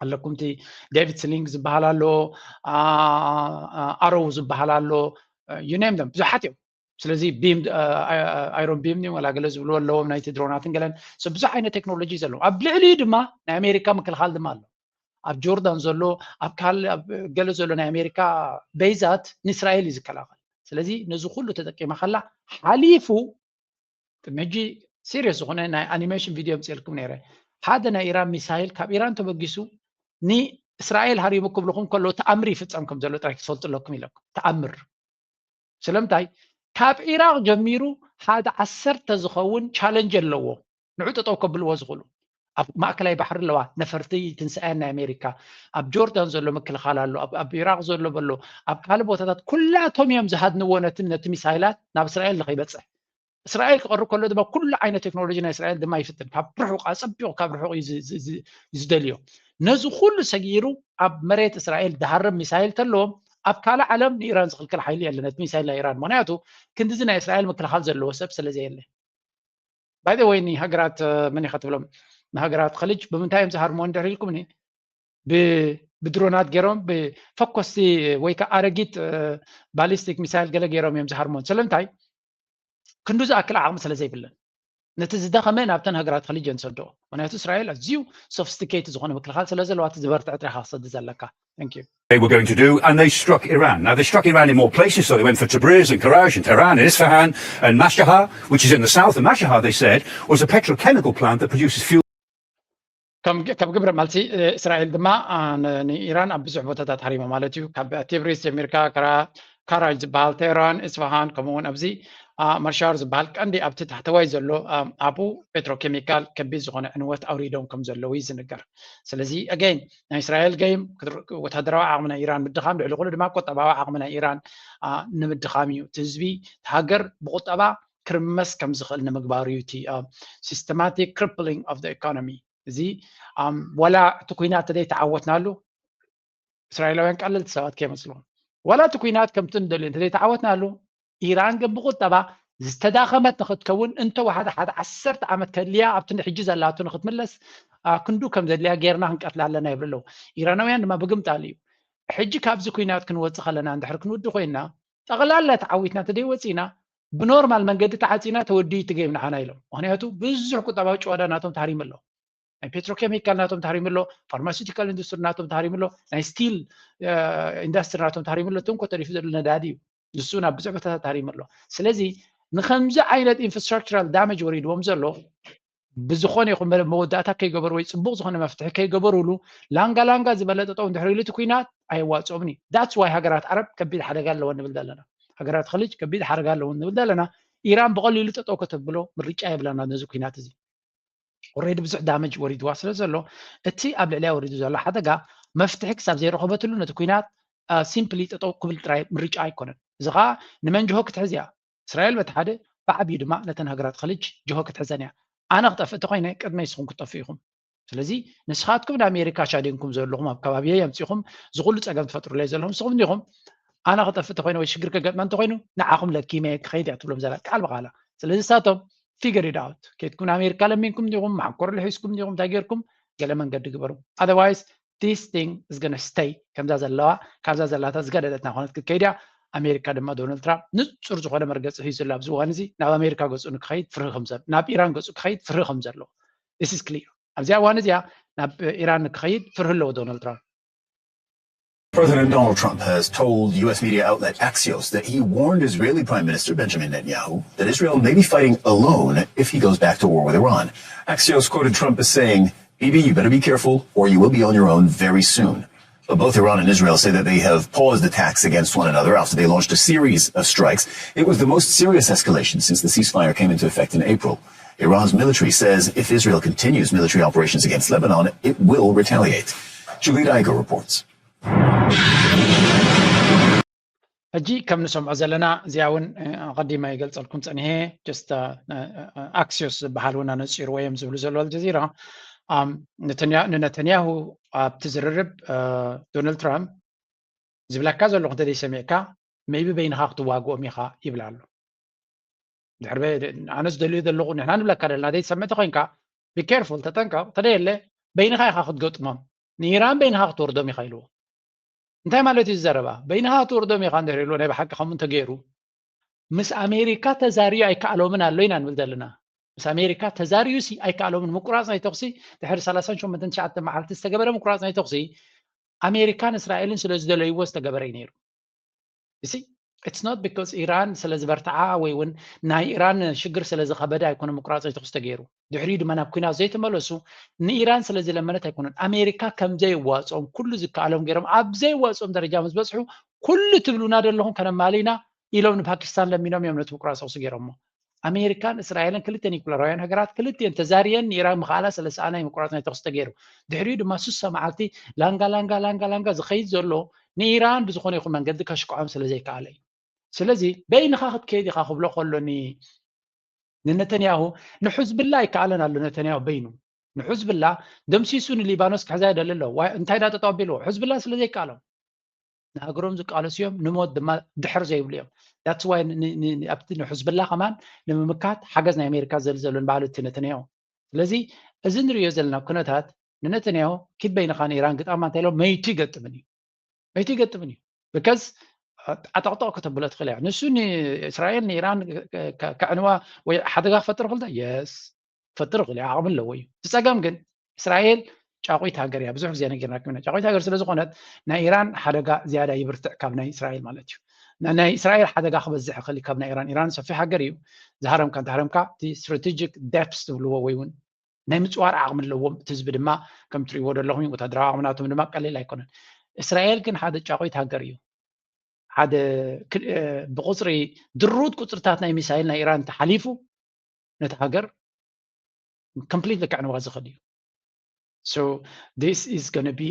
ኣለኩም። እቲ ዴቪድ ስሊንግ ዝበሃል ኣሎ፣ አ፣ አ፣ ኣሮው ዝበሃል ኣሎ፣ you name them፣ ብዙሓት እዮም። ስለዚ ቢም፣ አ፣ አ፣ ኣይሮን ቢም ድዩ ወላ ገለ ዝብልዎ ኣለዎም፣ ናይቲ ድሮናትን ገለን። So ብዙሕ ዓይነት ቴክኖሎጂ ዘለዎም። ኣብ ልዕሊኡ ድማ ናይ ኣሜሪካ ምክልኻል ድማ ኣሎ። ኣብ ጆርዳን ዘሎ፣ ኣብ ካል-፣ ኣብ ገለ ዘሎ ናይ ኣሜሪካ ቤዛት ንእስራኤል እዩ ዝከላኸል። ስለዚ ነዚ ኩሉ ተጠቂማ ከላ ሓሊፉ ሕጂ ሲሪየስ ዝኾነ ናይ ኣኒሜሽን ቪድዮ ምፅልኩም ነይረ። ሓደ ናይ ኢራን ሚሳይል ካብ ኢራን ተበጊሱ ንእስራኤል ሃሪሙ ክብልኹም ከሎ ተኣምር ይፍፀም ከም ዘሎ ጥራይ ክትፈልጡ ኣለኩም ኢለኩም። ተኣምር። ስለምንታይ? ካብ ኢራቅ ጀሚሩ ሓደ ዓሰርተ ዝኸውን ቻለንጅ ኣለዎ፣ ንዑ ጠጠው ከብልዎ ዝኽእሉ። ኣብ ማእከላይ ባሕሪ ኣለዋ፣ ነፈርቲ ትንሳኤን ናይ ኣሜሪካ። ኣብ ጆርዳን ዘሎ ምክልኻል ኣሎ፣ ኣብ፣ ኣብ ኢራቅ ዘሎ በሎ፣ ኣብ ካልእ ቦታታት ኩላቶም እዮም ዝሃድንዎ ነቲ፣ ነቲ ሚሳይላት ናብ እስራኤል ንኸይበፅሕ። እስራኤል ክቐርብ ከሎ ድማ ኩሉ ዓይነት ቴክኖሎጂ ናይ እስራኤል ድማ ይፍትን። ካብ ርሑቕ ኣጸቢቑ ካብ ርሑቕ እዩ ዝ-፣ ዝ-፣ ዝ-፣ ዝደልዮ። ነዚ ኩሉ ሰጊሩ ኣብ መሬት እስራኤል ዝሃርም ሚሳይል ተለዎም ኣብ ካልእ ዓለም ንኢራን ዝኽልክል ሓይሊ የለን፣ ነቲ ሚሳይል ናይ ኢራን። ምኽንያቱ ክንድዚ ናይ እስራኤል ምክልኻል ዘለዎ ሰብ ስለ ዘየለ። By the way፣ ንሃገራት፣ እ፣ መን ኢኻ ትብሎም? ንሃገራት ኸሊጅ ብምንታይ እዮም ዝሃርምዎ እንድሕር ኢልኩምኒ? ብ-፣ ብድሮናት ገይሮም፣ ብፈኮስቲ ወይ ከዓ ኣረጊት፣ እ፣ ባሊስቲክ ሚሳይል ገለ ገይሮም እዮም ዝሃርምዎ። ስለምንታይ? ክንዱ ዝኣክል ዓቕሚ ስለ ዘይብለን። ነቲ ዝደኸመ ናብተን ሃገራት ኸሊጅ እየን ዝሰድኦ። ምኽንያቱ እስራኤል ኣዝዩ ሶፊስቲኬት ዝኾነ ምክልኻል ስለ ዘለዋ፣ እቲ ዝበርትዐ ጥራይ ኢኻ ክሰድድ ዘለካ። Thank you። They were going to do, and they struck Iran. Now, they struck Iran in more places, so they went for Tabriz and Karaj and Tehran and Isfahan and Mashahar, which is in the south. And Mashahar, they said, was a petrochemical plant that produces fuel. ከም፣ ከም ግብረ መልሲ፣ እ፣ እስራኤል ድማ፣ አ፣ ን-፣ ንኢራን ኣብ ብዙሕ ቦታታት ሃሪማ ማለት እዩ። ካብ ቴብሪዝ ጀሚርካ፣ ከራ-፣ ካራጅ ዝበሃል፣ ቴህራን፣ እስፋሃን፣ ከምኡ እውን ኣብዚ፣ አ፣ መርሻር ዝበሃል ቀንዲ ኣብቲ ታሕተዋይ ዘሎ፣ አ፣ ኣብኡ ፔትሮኬሚካል ከቢድ ዝኾነ ዕንወት ኣውሪዶም ከም ዘለዉ እዩ ዝንገር። ስለዚ፣ ኣገይን፣ ናይ እስራኤል ገይም፣ ክትር-፣ ወታደራዊ ዓቕሚ ናይ ኢራን ምድኻም፣ ልዕሊ ኩሉ ድማ ቁጠባዊ ዓቕሚ ናይ ኢራን፣ አ፣ ንምድኻም እዩ። እቲ ህዝቢ፣ እቲ ሃገር ብቁጠባ ክርመስ ከም ዝኽእል ንምግባር እዩ። እቲ፣ አ፣ ሲስተማቲክ ክሪፕሊንግ ኦፍ ኢኮኖሚ። እዚ፣ ኣም፣ ዋላ እቲ ኩናት ተዘይተዓወትናሉ፣ እስራኤላውያን ቀለልቲ ሰባት ከይመስልዎም። ዋላ እቲ ኩናት ከምቲ ንደልዮ እንተዘይተዓወትናሉ፣ ኢራን ግን ብቁጠባ ዝተዳኸመት ንኽትከውን እንተወሓደ ሓደ ዓሰርተ ዓመት ከድልያ ኣብቲ ሕጂ ዘላቶ ንኽትምለስ፣ አ፣ ክንዱ ከም ዘድልያ ጌርና ክንቀትላ ኣለና ይብሉ ኣለዉ። ኢራናውያን ድማ ብግምጣል እዩ። ሕጂ ካብዚ ኩናት ክንወጽእ ከለና እንድሕር ክንውዲ ኮይንና፣ ጠቕላላ ተዓዊትና እንተዘይወጺእና፣ ብኖርማል መንገዲ ተዓጺና ተወዲኡ እቲ ጌም ንዓና ኢሎም። ምኽንያቱ ብዙሕ ቁጠባዊ ጭዋዳ ናቶም ተሃሪሙ ኣሎ። ናይ ፔትሮኬሚካል ናቶም ተሃሪሙ ኣሎ፣ ፋርማሲውቲካል ኢንዱስትሪ ናቶም ተሃሪሙ ኣሎ፣ ናይ ስቲል፣ እ፣ ኢንዱስትሪ ናቶም ተሃሪሙ ኣሎ፣ እቶም እኮ ተሪፉ ዘሎ ነዳዲ እዩ። ንሱ ናብ ብዙሕ ቦታታት ተሃሪሙ ኣሎ። ስለዚ ንኸምዚ ዓይነት ኢንፍራስትራክቸራል ዳሜጅ ወሪድዎም ዘሎ ብዝኾነ ይኹን መ-፣ መወዳእታ ከይገበሩ ወይ ጽቡቕ ዝኾነ መፍትሒ ከይገበሩሉ ላንጋ ላንጋ ዝበለ ጠጠው እንድሕር ኢሉ እቲ ኩናት ኣየዋጽኦምን እዩ። That's why ሃገራት ዓረብ ከቢድ ሓደጋ ኣለወን ንብል ዘለና። ሃገራት ኸሊጅ ከቢድ ሓደጋ ኣለወን ንብል ዘለና። ኢራን ብቐሊሉ ጠጠው ከተብሎ ምርጫ የብላና ነዚ ኩናት እዚ። ኦልሬዲ ብዙሕ ዳመጅ ወሪድዋ ስለ ዘሎ፣ እቲ ኣብ ልዕሊያ ወሪዱ ዘሎ ሓደጋ መፍትሒ ክሳብ ዘይረኸበትሉ ነቲ ኩናት፣ አ፣ ሲምፕሊ ጠጠው ክብል ጥራይ ምርጫ ኣይኮነን። እዚ ኸኣ ንመን ጅሆ ክትሕዝ እያ? እስራኤል በቲ ሓደ፣ ብዓብዩ ድማ ነተን ሃገራት ኸሊጅ ጅሆ ክትሕዘን እያ። ኣነ ክጠፍእ እንተኾይነ ቅድመይ ንስኹም ክትጠፍኡ ኢኹም። ስለዚ ንስኻትኩም ንኣሜሪካ ሻዲንኩም ዘለኹም ኣብ ከባቢየይ ኣምጺኹም እዚ ኩሉ ጸገም ትፈጥሩለይ ዘለኹም ንስኹም እንዲኹም። ኣነ ክጠፍእ እንተኾይነ ወይ ሽግር ከገጥመ እንተኾይኑ ንዓኹም ለኪመ ክኸይድ እያ ትብሎም ዘላ ቃል ብቓላ። ስለዚ ንሳቶም figure it out። ከይድኩም ንኣሜሪካ ለሚንኩም እንዲኹም፣ መዓኮር ልሒዝኩም እንዲኹም፣ እንታይ ጌርኩም ገለ መንገዲ ግበሩ። Otherwise, this thing is gonna stay ከምዛ ዘለዋ፣ ካብዛ ዘላታ ዝገደደት እናኾነት ክትከይድ እያ። ኣሜሪካ ድማ ዶናልድ ትራምፕ ንጹር ዝኾነ መርገጺ ሒዙ ኣሎ ኣብዚ እዋን እዚ። ናብ ኣሜሪካ ገጹ ንክኸይድ ፍርሂ ከም ዘሎ፣ ናብ ኢራን ገጹ ክኸይድ ፍርሂ ከም ዘሎ። This is clear። ኣብዚኣ እዋን እዚኣ ናብ ኢራን ንክኸይድ ፍርሂ ኣለዎ ዶናልድ ትራምፕ። President Donald Trump has told U S media outlet Axios that he warned Israeli Prime Minister Benjamin Netanyahu that Israel may be fighting alone if he goes back to war with Iran. Axios quoted Trump as saying, Bibi, you better be careful or you will be on your own very soon. But both Iran and Israel say that they have paused attacks against one another after they launched a series of strikes. It was the most serious escalation since the ceasefire came into effect in April. Iran's military says if Israel continues military operations against Lebanon, it will retaliate. Julie Daigo reports. ሕጂ ከም ንሰምዖ ዘለና እዚኣ እውን ኣቐዲመ ይገልጸልኩም ጸኒሐ just ኣክሲዮስ ዝበሃል እውን ኣነጺርዎ እዮም ዝብሉ ዘለዉ ኣልጀዚራ። ንነተንያሁ ኣብቲ ዝርርብ ዶናልድ ትራምፕ ዝብለካ ዘለኹ እንተ ዘይሰሚዕካ maybe በይንኻ ክትዋግኦም ኢኻ ይብል ኣሎ። ድሕሪ ኣነ ዝደልዩ ዘለኹ ንሕና ንብለካ ዘለና ዘይትሰምዕ ተኮይንካ be careful ተጠንቀቕ፣ ተደየለ በይንኻ ኢኻ ክትገጥሞም፣ ንኢራን በይንኻ ክትወርዶም ኢኻ ኢልዎ። እንታይ ማለት እዩ ዘረባ? በይንኻ ክትወርዶም ኢኻ እንድሕር ኢልዎ ናይ ብሓቂ ከምኡ እንተገይሩ ምስ ኣሜሪካ ተዛርዩ ኣይከኣሎምን ኣሎ ኢና ንብል ዘለና። ምስ ኣሜሪካ ተዛርዩ ሲ ኣይከኣሎምን። ምቁራፅ ናይ ተኩሲ ድሕሪ ሰላሳን ሸሞንተን ትሽዓተ መዓልቲ ዝተገበረ ምቁራፅ ናይ ተኩሲ ኣሜሪካን እስራኤልን ስለ ዝደለይዎ ዝተገበረ እዩ ነይሩ። You see, it's not because ኢራን ስለ ዝበርትዓ ወይ እውን ናይ ኢራን ሽግር ስለ ዝኸበደ ኣይኮነ ምቁራፅ ናይ ተኩሲ ተገይሩ። ድሕሪኡ ድማ ናብ ኩናት ዘይተመለሱ ንኢራን ስለ ዝለመነት ኣይኮነን። ኣሜሪካ ከም ዘየዋፅኦም ኩሉ ዝከኣሎም ገይሮም ኣብ ዘየዋፅኦም ደረጃ ምስ በፅሑ ኩሉ ትብሉና ዘለኹም ከነማሊ ኢና ኢሎም ንፓኪስታን ለሚኖም እዮም ነቲ ምቁራፅ ተኩሲ ገይሮሞ። ኣሜሪካን እስራኤልን ክልተ ኒኩለራውያን ሃገራት ክልቲኤን ተዛርየን ንኢራን ምኽኣላ ስለ ዝሰኣና እዩ ምቁራፅ ናይ ተኩሲ ተገይሩ። ድሕሪኡ ድማ ስሳ መዓልቲ ላንጋ ላንጋ ላንጋ ላንጋ ዝኸይድ ዘሎ ንኢራን ብዝኾነ ይኹን መንገዲ ከሽክዖም ስለ ዘይከኣለ እዩ። ስለዚ በይንኻ ክትከይድ ኢኻ ክብሎ ከሎ ንነተንያሁ ንሑዝብላ ኣይከኣለን ኣሎ ነተንያሁ በይኑ ንሑዝብላ ደምሲሱ ንሊባኖስ ክሕዛ ይደሊ ኣሎ። እንታይ ዳ ጠጠው ኣቢልዎ? ሑዝብላ ስለ ዘይከኣሎም ንሃገሮም ዝቃለሱ እዮም፣ ንሞት ድማ ድሕር ዘይብሉ እዮም። That's why ኣብቲ ንሑዝብላ ከማን ንምምካት ሓገዝ ናይ ኣሜሪካ ዘሊ ዘሎ ንባዕሉ እቲ ነተንያሁ። ስለዚ እዚ ንሪኦ ዘለና ኩነታት ንነተንያሁ ኪድ በይንኻ ንኢራን ግጣማ እንታይ ኢሎም መይቱ ይገጥምን እዩ መይቱ ይገጥምን እዩ። Because ኣጠቕጠቕ ከተብሎ ትኽእል እያ። ንሱ ንእስራኤል ንኢራን ከዕንዋ ወይ ሓደጋ ክፈጥር ክእል yes ክፈጥር ይኽእል እዩ፣ ዓቕሚ ኣለዎ እዩ። እቲ ፀገም ግን እስራኤል ጫቑት ሃገር እያ። ብዙሕ ግዜ ነጊርናኩም ኢና። ጫቑት ሃገር ስለ ዝኾነት ናይ ኢራን ሓደጋ ዝያዳ ይብርትዕ ካብ ናይ እስራኤል ማለት እዩ። ናይ እስራኤል ሓደጋ ክበዝሕ ይኽእል ካብ ናይ ኢራን። ኢራን ሰፊሕ ሃገር እዩ። ዝሃረምካ እንተሃረምካ እቲ strategic depth ትብልዎ ወይ እውን ናይ ምፅዋር ዓቕሚ ኣለዎም። እቲ ህዝቢ ድማ ከም ትሪእዎ ዘለኹም እዩ። ወታደራዊ ዓቕሚ ናቶም ድማ ቀሊል ኣይኮነን። እስራኤል ግን ሓደ ጫቑት ሃገር እዩ። ሓደ ብቁፅሪ ድሩት ቁፅርታት ናይ ሚሳይል ናይ ኢራን ተሓሊፉ ነቲ ሃገር completely ከዕንዋ ዝኽእል እዩ። So this is going to be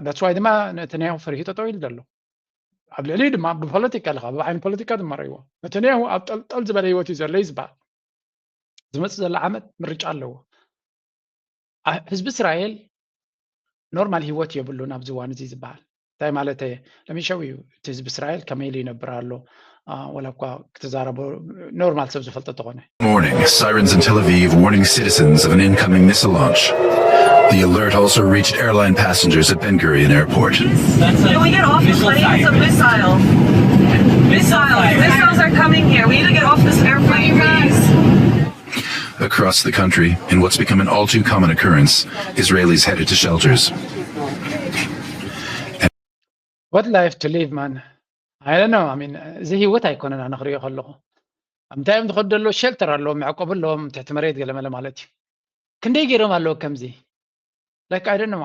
that's why ድማ ነተንያሁ ፈሪሑ ጠጠው ኢሉ ዘሎ። ኣብ ልዕሊኡ ድማ ብፖለቲካ ኣለካ ብዓይኒ ፖለቲካ ድማ ረይዎ ነተንያሁ ኣብ ጠልጠል ዝበለ ህይወት እዩ ዘሎ እዩ ዝበሃል። ዝመፅእ ዘሎ ዓመት ምርጫ ኣለዎ። ህዝቢ እስራኤል ኖርማል ህይወት የብሉን ኣብዚ እዋን እዚ ዝበሃል እንታይ ማለት ለሚሸው እዩ። እቲ ህዝቢ እስራኤል ከመይ ኢሉ ይነብር ኣሎ? ወላ እኳ ክትዛረቦ ኖርማል ሰብ ዝፈልጦ ተኾነ። Morning, sirens in Tel Aviv warning citizens of an incoming missile launch. The alert also reached airline passengers at Ben Gurion Airport. Can we get off this plane? It's a missile. Missiles. Missiles are coming here. We need to get off this airplane, please. Across the country, in what's become an all too common occurrence, Israelis headed to shelters. What life to live, man? I don't know. I mean, እዚ ህይወት ኣይኮነን ኣነ ክሪኦ ከለኹ ኣብ እንታይ እዮም ዝኸዱ ዘለዉ? ሸልተር ኣለዎም፣ መዕቆቢ ኣለዎም፣ ትሕቲ መሬት ገለመለ ማለት እዩ። ክንደይ ገይሮም ኣለዉ ከምዚ? Like I don't know.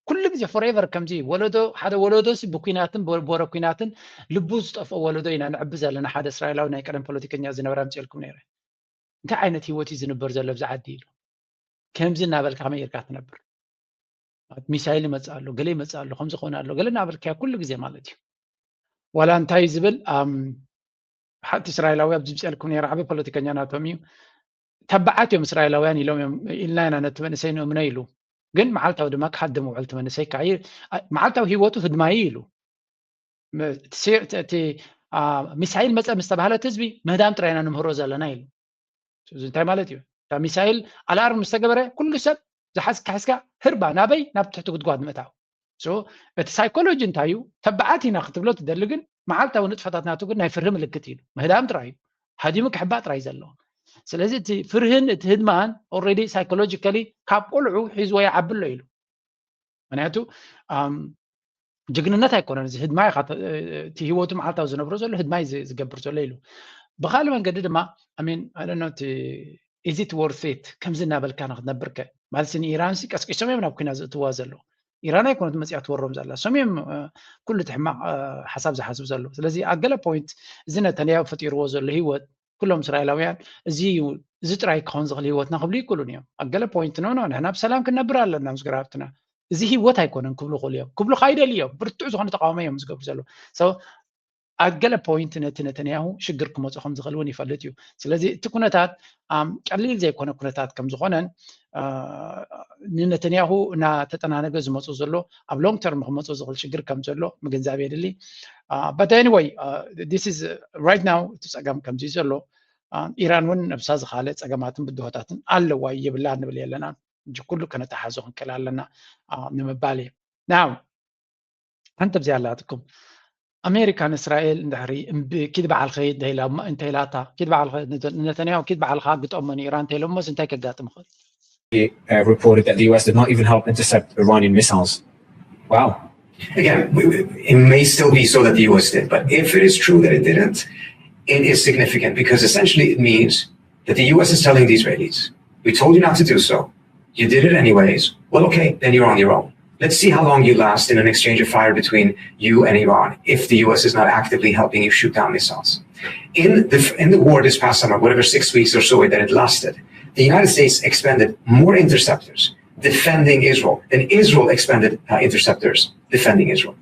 ኩሉ ግዜ forever ከምዚ ወለዶ ሓደ ወለዶ ሲ ብኩናትን ብወረ ኩናትን ልቡ ዝጠፍኦ ወለዶ ኢና ንዕቢ ዘለና። ሓደ እስራኤላዊ ናይ ቀደም ፖለቲከኛ ዝነበረ ኣምፅኤልኩም ነይረ። እንታይ ዓይነት ህይወት እዩ ዝንበር ዘሎ ኣብዚ ዓዲ ኢሉ ከምዚ እናበልካ ከመይ ጌርካ ትነብር? ሚሳይል ይመፅእ ኣሎ፣ ገለ ይመፅእ ኣሎ፣ ከምዚ ክኾን ኣሎ፣ ገለ እናበልካዮ ኩሉ ግዜ ማለት እዩ። ዋላ እንታይ ዝብል ሓንቲ እስራኤላዊ ኣብዚ ምፅኤልኩም ነይረ ዓበይ ፖለቲከኛ ናቶም እዩ። ተባዓት እዮም እስራኤላውያን ኢሎም እዮም ኢልና ኢና ነቲ መንእሰይ ንእምኖ ኢሉ። ግን መዓልታዊ ድማ ክሃድም ውዕል እቲ መንእሰይ ከዓ መዓልታዊ ህይወቱ ህድማዩ ኢሉ። እቲ ሚሳይል መፀ ምስ ተባህለት ህዝቢ ምህዳም ጥራይ ኢና ንምህሮ ዘለና ኢሉ። እዚ እንታይ ማለት እዩ? እታ ሚሳይል ኣላርም ምስ ተገበረ ኩሉ ሰብ ዝሓዝካ ሒዝካ ህርባ ናበይ ናብ ትሕቲ ጉድጓድ ምእታው። እቲ ሳይኮሎጂ እንታይ እዩ? ተባዓት ኢና ክትብሎ ትደሊ ግን መዓልታዊ ንጥፈታት ናቱ ግን ናይ ፍርሂ ምልክት እዩ። ምህዳም ጥራይ እዩ። ሃዲሙ ክሕባእ ጥራይ ዘለዎ። ስለዚ እቲ ፍርህን እቲ ህድማን already psychologically ካብ ቆልዑ ሒዝዎ ይዓቢ ኣሎ ኢሉ። ምክንያቱ ጅግንነት ኣይኮነን እዚ ህድማይ እቲ ህይወቱ መዓልታዊ ዝነብሮ ዘሎ ህድማይ ዝገብር ዘሎ ኢሉ። ብካልእ መንገዲ ድማ I mean I don't know is it worth it ከምዚ እናበልካ ንክትነብር ከ ማለት ንኢራን ሲ ቀስቂሶም እዮም ናብ ኩናት ዘእትዋ ዘለዉ። ኢራን ኣይኮነት መፅያ ትወሮም ዘላ፣ እሶም እዮም ኩሉ እቲ ሕማቕ ሓሳብ ዝሓስቡ ዘለዉ። ስለዚ ኣብ ገለ ፖይንት እዚ ነተንያሁ ፈጢርዎ ዘሎ ህይወት ኩሎም እስራኤላውያን እዚ እዩ፣ እዚ ጥራይ ክኸውን ዝኽእል ህይወትና ክብሉ ይክእሉን እዮም። ኣብ ገለ ፖይንት ኖ ኖ ንሕና ብሰላም ክንነብር ኣለና ምስ ጎረባብትና፣ እዚ ህይወት ኣይኮነን ክብሉ ይኽእሉ እዮም። ክብሉኻ ይደልዩ እዮም፣ ብርቱዕ ዝኾነ ተቃውሞ እዮም ዝገብሩ ዘለዉ። ኣብ ገለ ፖይንት ነቲ ነተንያሁ ሽግር ክመፅኦ ከም ዝኽእል እውን ይፈልጥ እዩ። ስለዚ እቲ ኩነታት ቀሊል ዘይኮነ ኩነታት ከም ዝኾነን ንነተንያሁ እናተጠናነገ ዝመፁ ዘሎ ኣብ ሎንግ ተርም ክመፅኦ ዝኽእል ሽግር ከም ዘሎ ምግንዛብ የድሊ። But anyway, this is right now እቲ ፀገም ከምዚ ዘሎ። ኢራን እውን ነብሳ ዝኻለ ፀገማትን ብድሆታትን ኣለዋ፣ የብላ ንብል የለና። ኩሉ ከነተሓዞ ክንክእል ኣለና ንምባል እዩ። ናው ሓንቲ ብዚኣ ኣላትኩም። ኣሜሪካ ንእስራኤል እንድሕሪ ኪድ በዓልኸ እንተኢላታ፣ ኪድ በዓልኸ ነተንያሁ ኪድ በዓልኻ ግጠሞ ንኢራን እንተኢሎሞስ እንታይ ከጋጥም ይኽእል? Reported that the U S did not even help intercept Iranian missiles. Wow. Again, it may still be so that the U S did, but if it is true that it didn't, it is significant because essentially it means that the U S is telling the Israelis, we told you not to do so. You did it anyways. Well, okay, then you're on your own. Let's see how long you last in an exchange of fire between you and Iran if the U S is not actively helping you shoot down missiles. In the, in the war this past summer, whatever six weeks or so that it lasted, the United States expended more interceptors defending Israel than Israel expended uh, interceptors defending Israel.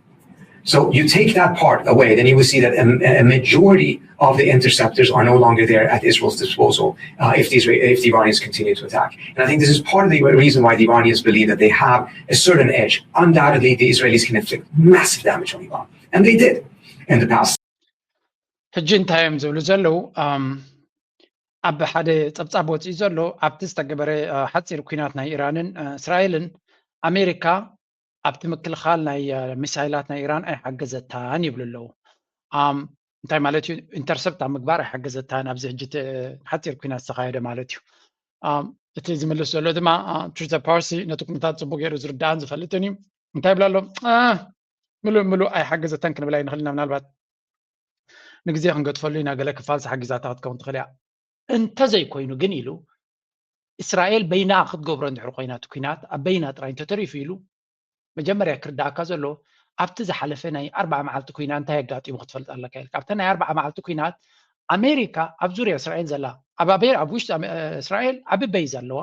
So you take that part away, then you will see that a, a majority of the interceptors are no longer there at Israel's disposal uh, if, the Israel, if the Iranians continue to attack. And I think this is part of the reason why the Iranians believe that they have a certain edge. Undoubtedly, the Israelis can inflict massive damage on Iran. And they did in the past. ሕጂ እንታይ እዮም ዝብሉ ዘለዉ? ኣብ ሓደ ጸብጻብ ወፂኡ ዘሎ ኣብቲ ዝተገበረ ሓፂር ኩናት ናይ ኢራንን እስራኤልን ኣሜሪካ ኣብቲ ምክልኻል ናይ ሚሳይላት ናይ ኢራን ኣይሓገዘታን ይብሉ ኣለዉ። እንታይ ማለት እዩ? ኢንተርሰፕት ኣብ ምግባር ኣይሓገዘታን ኣብዚ ሕጂ ሓፂር ኩናት ዝተኻየደ ማለት እዩ። እቲ ዝምልስ ዘሎ ድማ ትሩተ ፓርሲ ነቲ ኩነታት ፅቡቅ ገይሩ ዝርዳእን ዝፈልጥን እዩ። እንታይ ይብላ ኣሎ? ምሉእ ምሉእ ኣይሓገዘተን ክንብላ ይንኽእል ኢና። ምናልባት ንግዜ ክንገጥፈሉ ኢና፣ ገለ ክፋል ሓጊዛታ ክትከውን ትኽእል እያ። እንተዘይኮይኑ ግን ኢሉ እስራኤል በይና ክትገብሮ እንድሕር ኮይና እቲ ኩናት ኣብ በይና ጥራይ እንተተሪፉ ኢሉ መጀመርያ ክርዳእካ ዘሎ ኣብቲ ዝሓለፈ ናይ ኣርባዓ መዓልቲ ኩናት እንታይ ኣጋጢሙ ክትፈልጥ ኣለካ ኢልካ። ኣብተ ናይ ኣርባዓ መዓልቲ ኩናት ኣሜሪካ ኣብ ዙርያ እስራኤል ዘላ ኣብ ውሽጢ እስራኤል ዓቢ በይዝ ኣለዋ፣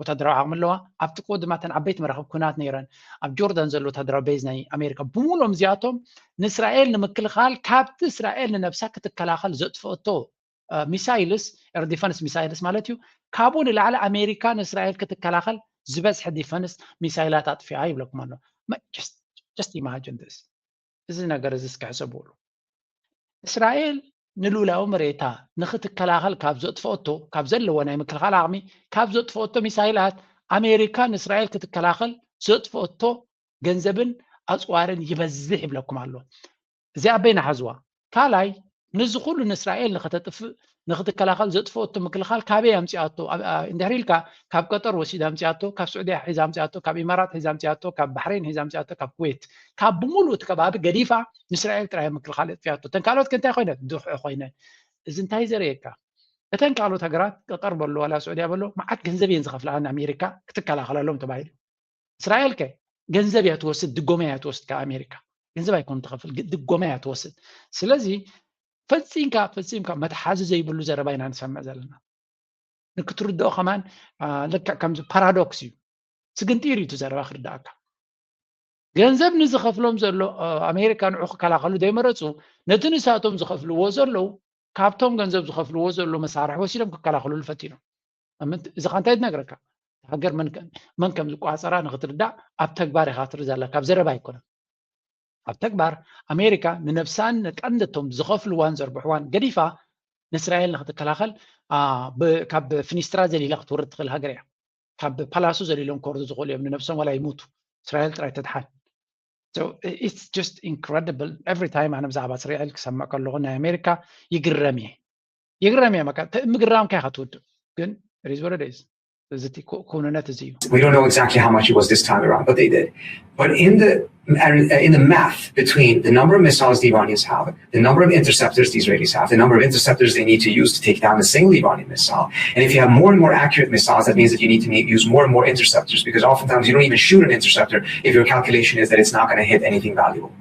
ወታደራዊ ዓቕሚ ኣለዋ። ኣብቲ ቅድማ እተን ዓበይቲ መራኽብ ኩናት ነይረን ኣብ ጆርዳን ዘሎ ወታደራዊ ቤዝ ናይ ኣሜሪካ ብምሉኦም እዚኣቶም ንእስራኤል ንምክልኻል ካብቲ እስራኤል ንነብሳ ክትከላኸል ዘጥፈአቶ ሚሳይልስ ኤር ዲፈንስ ሚሳይልስ ማለት እዩ። ካብኡ ንላዕሊ ኣሜሪካ ንእስራኤል ክትከላኸል ዝበዝሐ ዲፈንስ ሚሳይላት ኣጥፊኣ ይብለኩም ኣሎ። ጀስት ኢማጅን ስ እዚ ነገር እዚ እስኪ ሕሰብሉ። እስራኤል ንልኡላዊ መሬታ ንኽትከላኸል ካብ ዘጥፈኦቶ ካብ ዘለዎ ናይ ምክልኻል ዓቕሚ ካብ ዘጥፈኦቶ ሚሳይላት ኣሜሪካ ንእስራኤል ክትከላኸል ዘጥፈኦቶ ገንዘብን ኣፅዋርን ይበዝሕ ይብለኩም ኣሎ። እዚኣ በይና ሓዝዋ። ካልኣይ ንዚ ኩሉ ንእስራኤል ንኸተጥፍእ ንኽትከላኸል ዘጥፈኦቶ ምክልኻል ካበይ ኣምፅኣቶ እንድሕር ኢልካ ካብ ቀጠር ወሲዳ ኣምፅኣቶ፣ ካብ ስዑድያ ሒዛ ኣምፅኣቶ፣ ካብ ኢማራት ሒዛ ኣምፅኣቶ፣ ካብ ባሕሬን ሒዛ ኣምፅኣቶ፣ ካብ ኩዌት ካብ ብምሉእ እቲ ከባቢ ገዲፋ ንእስራኤል ጥራይ ምክልኻል የጥፍያቶ። እተን ካልኦት ከ እንታይ ኮይነ ድሕኦ ኮይነ። እዚ እንታይ ዘርእየካ? እተን ካልኦት ሃገራት ቀጠር በሎ ዋላ ስዑድያ በሎ መዓት ገንዘብ እየን ዝኸፍልኣ ንኣሜሪካ ክትከላኸለሎም ተባሂሉ። እስራኤል ከ ገንዘብ እያ ትወስድ፣ ድጎማ እያ ትወስድ ካብ ኣሜሪካ። ገንዘብ ኣይኮን ትኸፍል፣ ድጎማ እያ ትወስድ። ስለዚ ፈፂምካ ፈፂምካ መትሓዚ ዘይብሉ ዘረባ ኢና ንሰምዕ ዘለና። ንክትርድኦ ከማን ልክዕ ከምዚ ፓራዶክስ እዩ። ስግንጢር እዩ እቲ ዘረባ ክርዳእካ። ገንዘብ ንዝኸፍሎም ዘሎ ኣሜሪካ ንዑ ክከላኸሉ ዘይመረፁ ነቲ ንሳቶም ዝኸፍልዎ ዘለዉ ካብቶም ገንዘብ ዝኸፍልዎ ዘሎ መሳርሒ ወሲዶም ክከላኸሉሉ ፈቲኖም። እዚ ካ እንታይ ዝነግረካ? ሃገር መን ከም ዝቋፀራ ንክትርዳእ ኣብ ተግባር ኢካ ትርኢ ዘላ፣ ካብ ዘረባ ኣይኮነን። ኣብ ተግባር ኣሜሪካ ንነብሳን ንቀንደቶም ዝኸፍልዋን ዘርብሕዋን ገዲፋ ንእስራኤል ንክትከላኸል ካብ ፍኒስትራ ዘሊላ ክትወርድ ትኽእል ሃገር እያ። ካብ ፓላሱ ዘሊሎም ክወርዱ ዝኽእሉ እዮም፣ ንነብሶም ዋላ ይሙቱ እስራኤል ጥራይ ተድሓን። It's just incredible. Every time ኣነ ብዛዕባ እስራኤል ክሰምዕ ከለኹ ናይ ኣሜሪካ ይግረም እየ። ይግረም እየ። በቃ ምግራምካ ኢኻ ትውድእ። ግን ሪዝ ወረደይዝ እዚ ኩነነት እዚ እዩ። We don't know exactly how much it was this time around, but they did. But in the in the math between the number of missiles the Iranians have, the number of interceptors the Israelis have, the number of interceptors they need to use to take down a single Iranian missile. And if you have more and more accurate missiles, that means that you need to use more and more interceptors, because oftentimes you don't even shoot an interceptor if your calculation is that it's not going to hit anything valuable.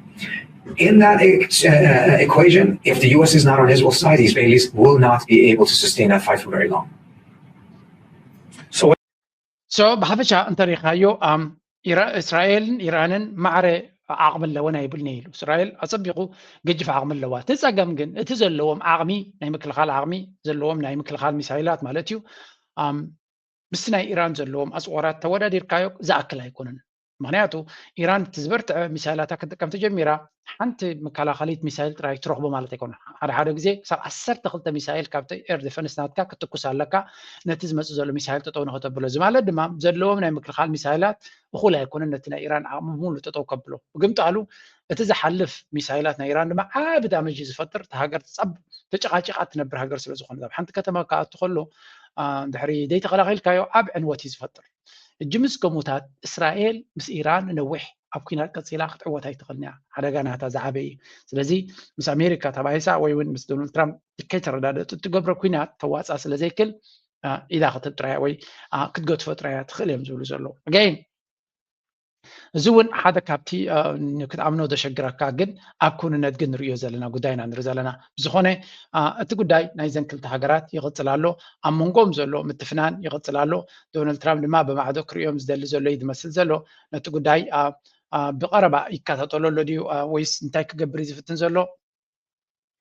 In that uh, equation, if the U S is not on Israel's side, the Israelis will not be able to sustain that fight for very long. So ብሓፈሻ እንተሪኻዮ እስራኤልን ኢራንን ማዕረ ዓቕሚ ኣለወን ኣይብልን ኢሉ። እስራኤል ኣጸቢቑ ገጅፍ ዓቕሚ ኣለዋ። እቲ ጸገም ግን እቲ ዘለዎም ዓቕሚ ናይ ምክልኻል ዓቕሚ ዘለዎም ናይ ምክልኻል ሚሳይላት ማለት እዩ ምስቲ ናይ ኢራን ዘለዎም ኣጽዋራት ተወዳዲርካዮ ዝኣክል ኣይኮነን። ምክንያቱ ኢራን እቲ ዝበርትዐ ሚሳይላታ ክትጥቀም ተጀሚራ ሓንቲ መከላኸሊት ሚሳይል ጥራይ ትረኽቦ ማለት ኣይኮነን። ሓደ ሓደ ግዜ ክሳብ ዓሰርተ ክልተ ሚሳይል ካብቲ ኤር ዲፈንስ ናትካ ክትኩስ ኣለካ ነቲ ዝመፅእ ዘሎ ሚሳይል ጠጠው ንክተብሎ። እዚ ማለት ድማ ዘለዎም ናይ ምክልኻል ሚሳይላት እኹል ኣይኮነን ነቲ ናይ ኢራን ዓቕሚ ሙሉ ጠጠው ከብሎ። ብግምጣሉ እቲ ዝሓልፍ ሚሳይላት ናይ ኢራን ድማ ዓቢ ዳመጅ ዝፈጥር። እቲ ሃገር ጸብ ተጨቃጭቃ ትነብር ሃገር ስለ ዝኾነ ኣብ ሓንቲ ከተማ ክኣቱ ከሎ ድሕሪ ዘይተኸላኺልካዮ ዓቢ ዕንወት እዩ ዝፈጥር። እጂ ምስ ከሙታት እስራኤል ምስ ኢራን ነዊሕ ኣብ ኩናት ቀፂላ ክትዕወት ኣይትኽእልን እያ። ሓደጋ ናታ ዝዓበየ እዩ። ስለዚ ምስ ኣሜሪካ ተባሂሳ ወይ እውን ምስ ዶናልድ ትራምፕ ከይተረዳደጡ እትገብሮ ኩናት ተዋፃ ስለ ዘይክል ኢዳ ክትብ ጥራያ ወይ ክትገድፎ ጥራያ ትኽእል እዮም ዝብሉ ዘለዉ። ኣገይን እዚ እውን ሓደ ካብቲ ክትኣምኖ ዘሸግረካ ግን ኣብ ክውንነት ግን ንርእዮ ዘለና ጉዳይ ኢና ንርኢ ዘለና። ብዝኾነ እቲ ጉዳይ ናይዘን ክልተ ሃገራት ይቕፅል ኣሎ። ኣብ መንጎኦም ዘሎ ምትፍናን ይቕፅል ኣሎ። ዶናልድ ትራምፕ ድማ ብማዕዶ ክርእዮም ዝደሊ ዘሎ እዩ ዝመስል ዘሎ። ነቲ ጉዳይ ብቐረባ ይከታተሎ ኣሎ ድዩ ወይስ እንታይ ክገብር እዩ ዝፍትን ዘሎ?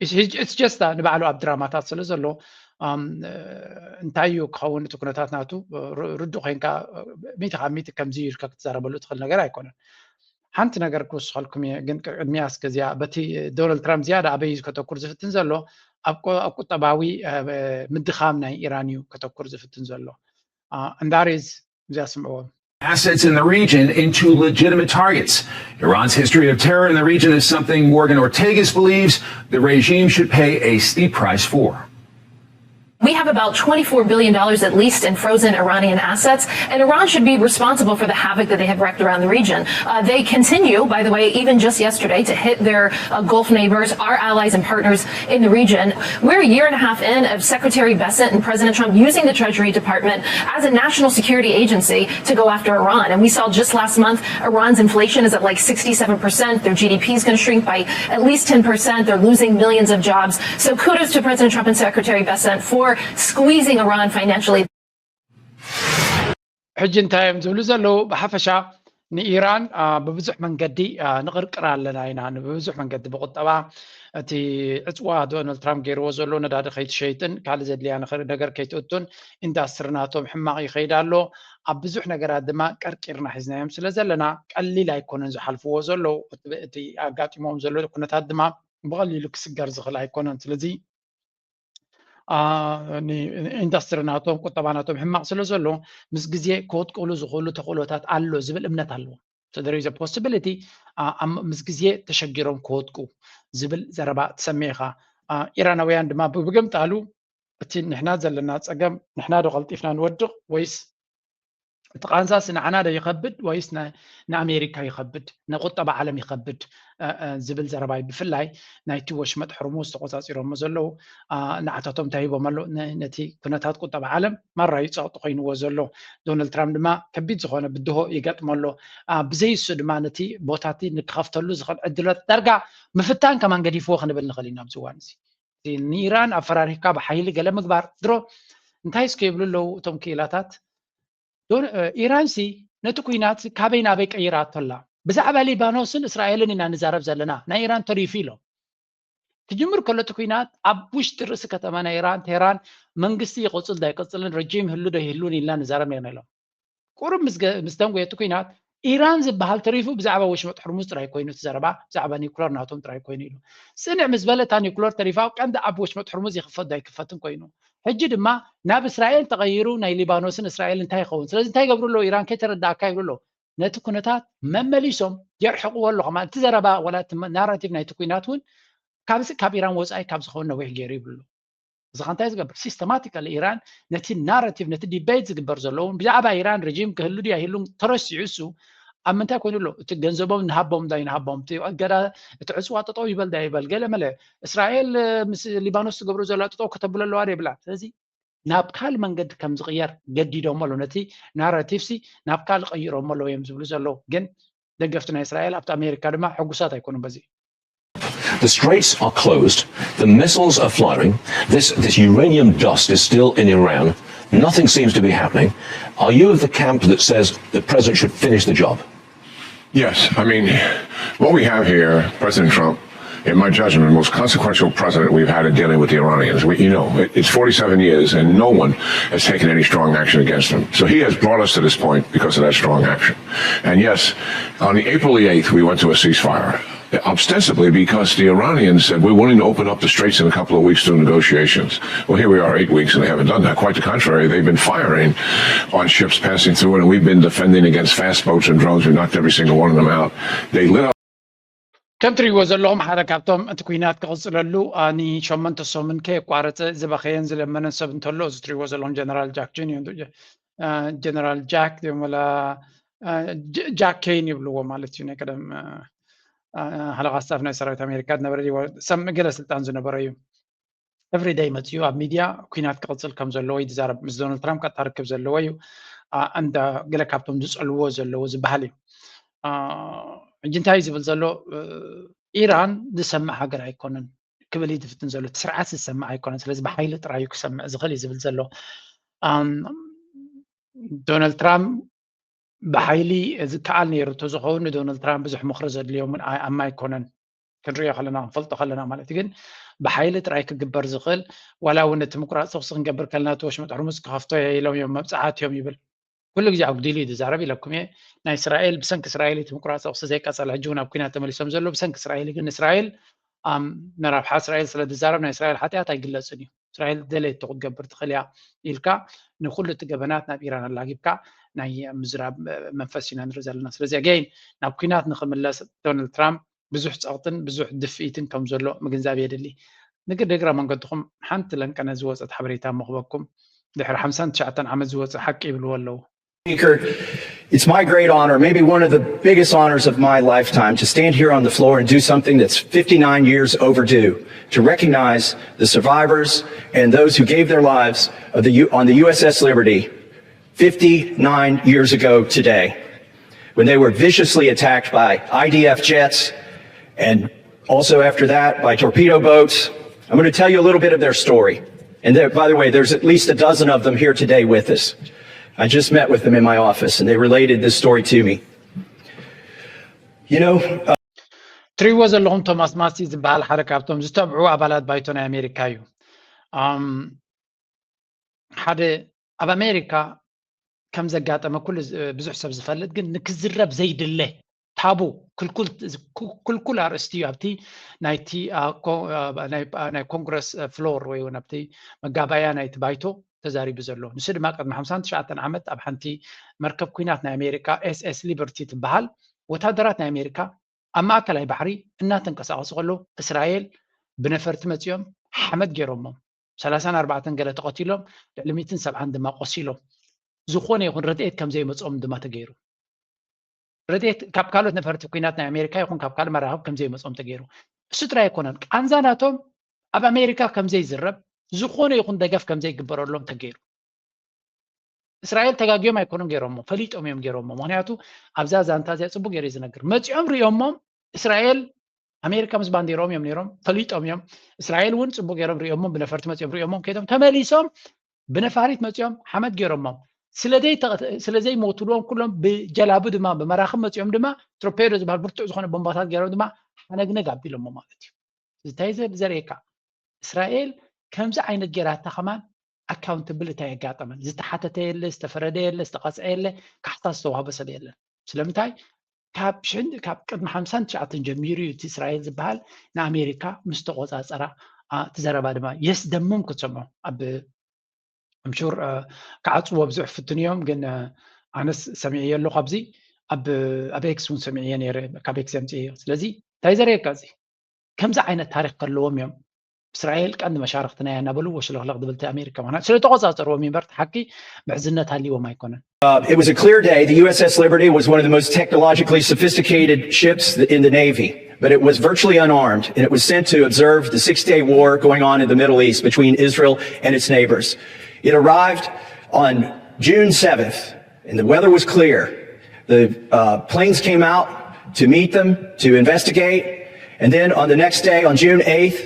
It's just ንባዕሉ ኣብ ድራማታት ስለ ዘሎ እንታይ እዩ ክኸውን እቲ ኩነታት ናቱ ርዱእ ኮይንካ ሚእቲ ካብ ሚእቲ ከምዚ ኢልካ ክትዛረበሉ ትኽእል ነገር ኣይኮነን። ሓንቲ ነገር ክውስኸልኩም እየ ግን ቅድሚያ እስከ እዚኣ በቲ ዶናልድ ትራምፕ ዝያዳ ኣበይ ከተኩር ዝፍትን ዘሎ ኣብ ቁጠባዊ ምድኻም ናይ ኢራን እዩ ከተኩር ዝፍትን ዘሎ። እንዳሬዝ እዚኣ ስምዕዎም። assets in the region into legitimate targets. Iran's history of terror in the region is something Morgan Ortagus believes the regime should pay a steep price for. We have about twenty-four billion dollars at least in frozen Iranian assets, and Iran should be responsible for the havoc that they have wreaked around the region. Uh, they continue, by the way, even just yesterday, to hit their uh, Gulf neighbors, our allies and partners in the region. We're a year and a half in of Secretary Bessent and President Trump using the Treasury Department as a national security agency to go after Iran. And we saw just last month, Iran's inflation is at like sixty-seven percent. Their G D P is going to shrink by at least ten percent. They're losing millions of jobs. So kudos to President Trump and Secretary Bessent for squeezing Iran financially. ሕጂ እንታይ እዮም ዝብሉ ዘለዉ? ብሓፈሻ ንኢራን ብብዙሕ መንገዲ ንቕርቅር ኣለና ኢና። ብብዙሕ መንገዲ ብቁጠባ እቲ ዕፅዋ ዶናልድ ትራምፕ ገይርዎ ዘሎ ነዳዲ ከይትሸይጥን ካልእ ዘድልያ ነገር ከይትእቱን ኢንዳስትሪ ናቶም ሕማቕ ይኸይድ ኣሎ። ኣብ ብዙሕ ነገራት ድማ ቀርቂርና ሒዝናዮም ስለ ዘለና ቀሊል ኣይኮነን ዝሓልፍዎ ዘለዉ። እቲ ኣጋጢሞም ዘሎ ኩነታት ድማ ብቐሊሉ ክስገር ዝኽእል ኣይኮነን። ስለዚ ኢንዳስትሪ ናቶም ቁጠባ ናቶም ሕማቕ ስለ ዘሎ ምስ ግዜ ክወድቅሉ ዝኽእሉ ተኽእሎታት ኣሎ ዝብል እምነት ኣለዎ። So there is a possibility ምስ ግዜ ተሸጊሮም ክወድቁ ዝብል ዘረባ ትሰምዕ ኢኻ። ኢራናውያን ድማ ብግምጣሉ እቲ ንሕና ዘለና ፀገም ንሕና ዶ ቀልጢፍና ንወድቕ ወይስ እቲ ቃንዛስ ንዓና ዶ ይኸብድ ወይስ ንኣሜሪካ ይኸብድ ንቁጠባ ዓለም ይኸብድ ዝብል ዘረባይ ብፍላይ ናይቲ ወሽመጥ ሕርሙዝ ተቆፃፂሮሞ ዘለዉ ንዓታቶም እንታይ ሂቦም ኣሎ ነቲ ኩነታት ቁጠባ ዓለም ማራ እዩ ፀቕጢ ኮይንዎ ዘሎ። ዶናልድ ትራምፕ ድማ ከቢድ ዝኾነ ብድሆ ይገጥሞ ኣሎ። ብዘይሱ ድማ ነቲ ቦታቲ ንክኸፍተሉ ዝኽእል ዕድሎት ዳርጋ ምፍታን ከማን ገዲፍዎ ክንብል ንኽእል ኢና ኣብዚ እዋን እዚ። ንኢራን ኣፈራሪካ ብሓይሊ ገለ ምግባር ድሮ እንታይ እስከ ይብሉ ኣለዉ እቶም ክኢላታት? ኢራን ሲ ነቲ ኩናት ካበይ ናበይ ቀይራቶ ኣላ? ብዛዕባ ሊባኖስን እስራኤልን ኢና ንዛረብ ዘለና ናይ ኢራን ተሪፉ ኢሎም። ክጅምር ከሎ እቲ ኩናት ኣብ ውሽጢ ርእሲ ከተማ ናይ ኢራን ቴህራን መንግስቲ ይቕፅል ዶ ኣይቅፅልን ረጂም ህሉ ዶ ይህሉን ኢልና ንዛረብ ነርና ኢሎም። ቁሩብ ምስ ደንጎየ እቲ ኩናት ኢራን ዝበሃል ተሪፉ ብዛዕባ ወሽመጥ ሕርሙዝ ጥራይ ኮይኑ እቲ ዘረባ ብዛዕባ ኒኩለር ናቶም ጥራይ ኮይኑ ኢሉ። ፅንዕ ምስ በለ እታ ኒኩለር ተሪፋ ቀንዲ ኣብ ወሽመጥ ሕርሙዝ ይኽፈት ዶ ኣይክፈትን ኮይኑ። ሕጂ ድማ ናብ እስራኤል ተቐይሩ ናይ ሊባኖስን እስራኤል እንታይ ይኸውን? ስለዚ እንታይ ይገብሩ ኣለዉ? ኢራን ከይተረዳእካ ይብሉ ኣለዉ። ነቲ ኩነታት መመሊሶም የርሕቕዎ ኣለዉ። ከማ እቲ ዘረባ ወላ እቲ ናራቲቭ ናይቲ ኩናት እውን ካብ ኢራን ወፃኢ ካብ ዝኸውን ነዊሕ ገይሩ ይብሉ። እዚ እንታይ ዝገብር ሲስተማቲካሊ ኢራን ነቲ ናራቲቭ ነቲ ዲቤት ዝግበር ዘለውን ብዛዕባ ኢራን ረጂም ክህሉ ድዩ ኣይህሉን ተረሲዑ እሱ ኣብ ምንታይ ኮይኑ ኣሎ? እቲ ገንዘቦም ንሃቦም ዳይ ንሃቦም፣ እቲ እገዳ፣ እቲ ዕፅዋ ጠጠው ይበል ዳይ ይበል፣ ገለ መለ እስራኤል ምስ ሊባኖስ ትገብሮ ዘላ ጠጠው ከተብሎ ኣለዋ ዶ ይብላ? ስለዚ ናብ ካልእ መንገዲ ከም ዝቕየር ገዲዶሞ ኣለዉ። ነቲ ናራቲቭ ሲ ናብ ካልእ ቀይሮሞ ኣለዉ እዮም ዝብሉ ዘለዉ። ግን ደገፍቲ ናይ እስራኤል ኣብቲ ኣሜሪካ ድማ ሕጉሳት ኣይኮኑን በዚ። The streets are closed, the missiles are firing, this, this uranium dust is still in Iran, nothing seems to be happening. Are you of the camp that says the president should finish the job? Yes, I mean, what we have here, President Trump, in my judgment, the most consequential president we've had in dealing with the Iranians. We, you know, it- it's forty-seven years, and no one has taken any strong action against him. So he has brought us to this point because of that strong action. And yes, on the April the eighth, we went to a ceasefire. Ostensibly because the Iranians said, "We're willing to open up the straits in a couple of weeks through negotiations." Well, here we are eight weeks and they haven't done that. Quite the contrary, they've been firing on ships passing through it, and we've been defending against fast boats and drones. We knocked every single one of them out. They lit up. ከም ትሪእዎ ዘለኹም ሓደ ካብቶም እቲ ኩናት ክቕፅለሉ ንሸመንተ ሰሙን ከየቋረፀ ዝበኸየን ዝለመነን ሰብ እንተሎ፣ እዚ ትሪእዎ ዘለኹም ጀነራል ጃክ ኬን እዩ። ጀነራል ጃክ ወላ ጃክ ኬን ይብልዎ ማለት እዩ። ናይ ቀደም ሓለቓ ስታፍ ናይ ሰራዊት ኣሜሪካ ዝነበረ ገለ ስልጣን ዝነበረ እዩ። ኤቭሪደይ መፅኡ ኣብ ሚድያ ኩናት ክቕፅል ከም ዘለዎ እዩ ዝዛረብ። ምስ ዶናልድ ትራምፕ ቀጥታ ርክብ ዘለዎ እዩ። እንዳ ገለ ካብቶም ዝፀልዎ ዘለዉ ዝበሃል እዩ። ሕጂ እንታይ እዩ ዝብል ዘሎ? ኢራን ዝሰምዕ ሃገር ኣይኮነን ክብል እዩ ዝፍትን ዘሎ። እቲ ስርዓት ዝሰምዕ ኣይኮነን። ስለዚ ብሓይሊ ጥራይ እዩ ክሰምዕ ዝኽእል እዩ ዝብል ዘሎ። ዶናልድ ትራምፕ ብሓይሊ ዝከኣል ነይሩ እንተዝኸውን ንዶናልድ ትራምፕ ብዙሕ ምኽሪ ዘድልዮ እውን ኣማ ኣይኮነን። ክንሪኦ ከለና ክንፈልጦ ከለና ማለት እዩ። ግን ብሓይሊ ጥራይ ክግበር ዝኽእል ዋላ እውን እቲ ምቁራፅ ተኩሲ ክንገብር ከለና እቲ ወሽመጥ ሕርሙዝ ክኸፍቶ እየ ኢሎም እዮም መብፅዓት እዮም ይብል። ኩሉ ግዜ ኣጉዲሉ እዩ ዝዛረብ ኢለኩም እየ። ናይ እስራኤል ብሰንኪ እስራኤል እቲ ምቁራፅ ተኩሲ ዘይቀፀለ ሕጂ እውን ኣብ ኩናት ተመሊሶም ዘሎ ብሰንኪ እስራኤል ግን እስራኤል ንረብሓ እስራኤል ስለ ዝዛረብ ናይ እስራኤል ሓጢኣት ኣይግለፅን እዩ። እስራኤል ደለየቶ ክትገብር ትኽእል እያ ኢልካ ንኩሉ እቲ ገበናት ናብ ኢራን ኣላጊብካ ናይ ምዝራብ መንፈስ ኢና ንርኢ ዘለና። ስለዚ ኣገይን ናብ ኩናት ንክምለስ ዶናልድ ትራምፕ ብዙሕ ፀቕጥን ብዙሕ ድፍኢትን ከም ዘሎ ምግንዛብ የድሊ። ንግዲ እግረ መንገድኹም ሓንቲ ለንቀነ ዝወፀት ሓበሬታ መኽበኩም ድሕሪ ሓምሳን ትሽዓተን ዓመት ዝወፀ ሓቂ ይብልዎ ኣለዉ። Speaker, it's my great honor, maybe one of the biggest honors of my lifetime, to stand here on the floor and do something that's fifty-nine years overdue, to recognize the survivors and those who gave their lives of the, on the U S S Liberty fifty-nine years ago today, when they were viciously attacked by I D F jets and also after that by torpedo boats. I'm going to tell you a little bit of their story. And there, by the way, there's at least a dozen of them here today with us. I just met with them in my office, and they related this story to me. You know, uh, ትሪእዎ ዘለኹም ቶማስ ማሲ ዝበሃል ሓደ ካብቶም ዝተብዑ ኣባላት ባይቶ ናይ ኣሜሪካ እዩ። ሓደ ኣብ ኣሜሪካ ከም ዘጋጠመ ኩሉ ብዙሕ ሰብ ዝፈልጥ ግን ንክዝረብ ዘይድለ ታቡ ክልኩል ኣርእስቲ እዩ። ኣብቲ ናይቲ ናይ ኮንግረስ ፍሎር ወይ እውን ኣብቲ መጋባእያ ናይቲ ባይቶ ተዛሪቡ ዘሎ። ንሱ ድማ ቅድሚ ሓምሳን ትሽዓተን ዓመት ኣብ ሓንቲ መርከብ ኩናት ናይ ኣሜሪካ ኤስ ኤስ ሊበርቲ ትበሃል ወታደራት ናይ ኣሜሪካ ኣብ ማእከላይ ባሕሪ እናተንቀሳቐሱ ከለዉ እስራኤል ብነፈርቲ መፂኦም ሓመድ ገይሮሞም ሰላሳን ኣርባዕተን ገለ ተቐቲሎም ልዕሊ ሚእትን ሰብዓን ድማ ቆሲሎም ዝኾነ ይኹን ረድኤት ከም ዘይመፅኦም ድማ ተገይሩ። ረድኤት ካብ ካልኦት ነፈርቲ ኩናት ናይ ኣሜሪካ ይኹን ካብ ካልእ መራኽብ ከም ዘይመፅኦም ተገይሩ። እሱ ጥራይ ኣይኮነን ቃንዛ ናቶም ኣብ ኣሜሪካ ከም ዘይዝረብ ዝኾነ ይኹን ደገፍ ከም ዘይግበረሎም ተገይሩ። እስራኤል ተጋግዮም ኣይኮኑን ገይሮሞ ፈሊጦም እዮም ገይሮሞ። ምክንያቱ ኣብዛ ዛንታ እዚኣ ፅቡቅ ገይሩ ዝነግር መፂኦም ሪኦሞም እስራኤል ኣሜሪካ ምስ ባንዴሮም እዮም ነይሮም ፈሊጦም እዮም። እስራኤል እውን ፅቡቅ ገይሮም ሪኦሞም ብነፈርቲ መፂኦም ሪኦሞም ከይዶም ተመሊሶም ብነፋሪት መፂኦም ሓመድ ገይሮሞም ስለዘይሞትልዎም ኩሎም ብጀላቡ ድማ ብመራኽብ መፂኦም ድማ ትሮፔዶ ዝበሃል ብርቱዕ ዝኾነ ቦምባታት ገይሮም ድማ ሓነግነግ ኣቢሎሞ ማለት እዩ። እንታይ ዘርእየካ እስራኤል ከምዚ ዓይነት ጌራታ ከማን ኣካውንተብል እንታይ የጋጠመን ዝተሓተተ የለ ዝተፈረደ የለ ዝተቐፅዐ የለ ካሕሳ ዝተዋህቦ ሰብ የለን። ስለምንታይ ካብ ሽሕን ካብ ቅድሚ ሓምሳን ትሽዓተን ጀሚሩ እዩ እቲ እስራኤል ዝበሃል ንኣሜሪካ ምስ ተቆፃፀራ እቲ ዘረባ ድማ የስደምም ክትሰምዖ ኣብ ኣምሹር ክዓፅዎ ብዙሕ ፍትን እዮም ግን ኣነስ ሰሚዐዮ ኣለኹ ኣብዚ ኣብ ኤክስ እውን ሰሚዐዮ ነይረ ካብ ኤክስ የምፅእዮ ስለዚ እንታይ ዘርእየካ እዚ ከምዚ ዓይነት ታሪክ ከለዎም እዮም እስራኤል ቀንዲ መሻርክትና እያ እናበሉ ወሽለኽለኽ ዝብል እቲ ኣሜሪካ ምክንያቱ ስለተቆፃፀርዎም እምበር እቲ ሓቂ ምሕዝነት ሃልይዎም ኣይኮነን። Uh, it was a clear day. The U S S Liberty was one of the most technologically sophisticated ships in the Navy, but it was virtually unarmed, and it was sent to observe the six day war going on in the Middle East between Israel and its neighbors. It arrived on June seventh, and the weather was clear. The uh, planes came out to meet them, to investigate, and then on the next day, on June eighth,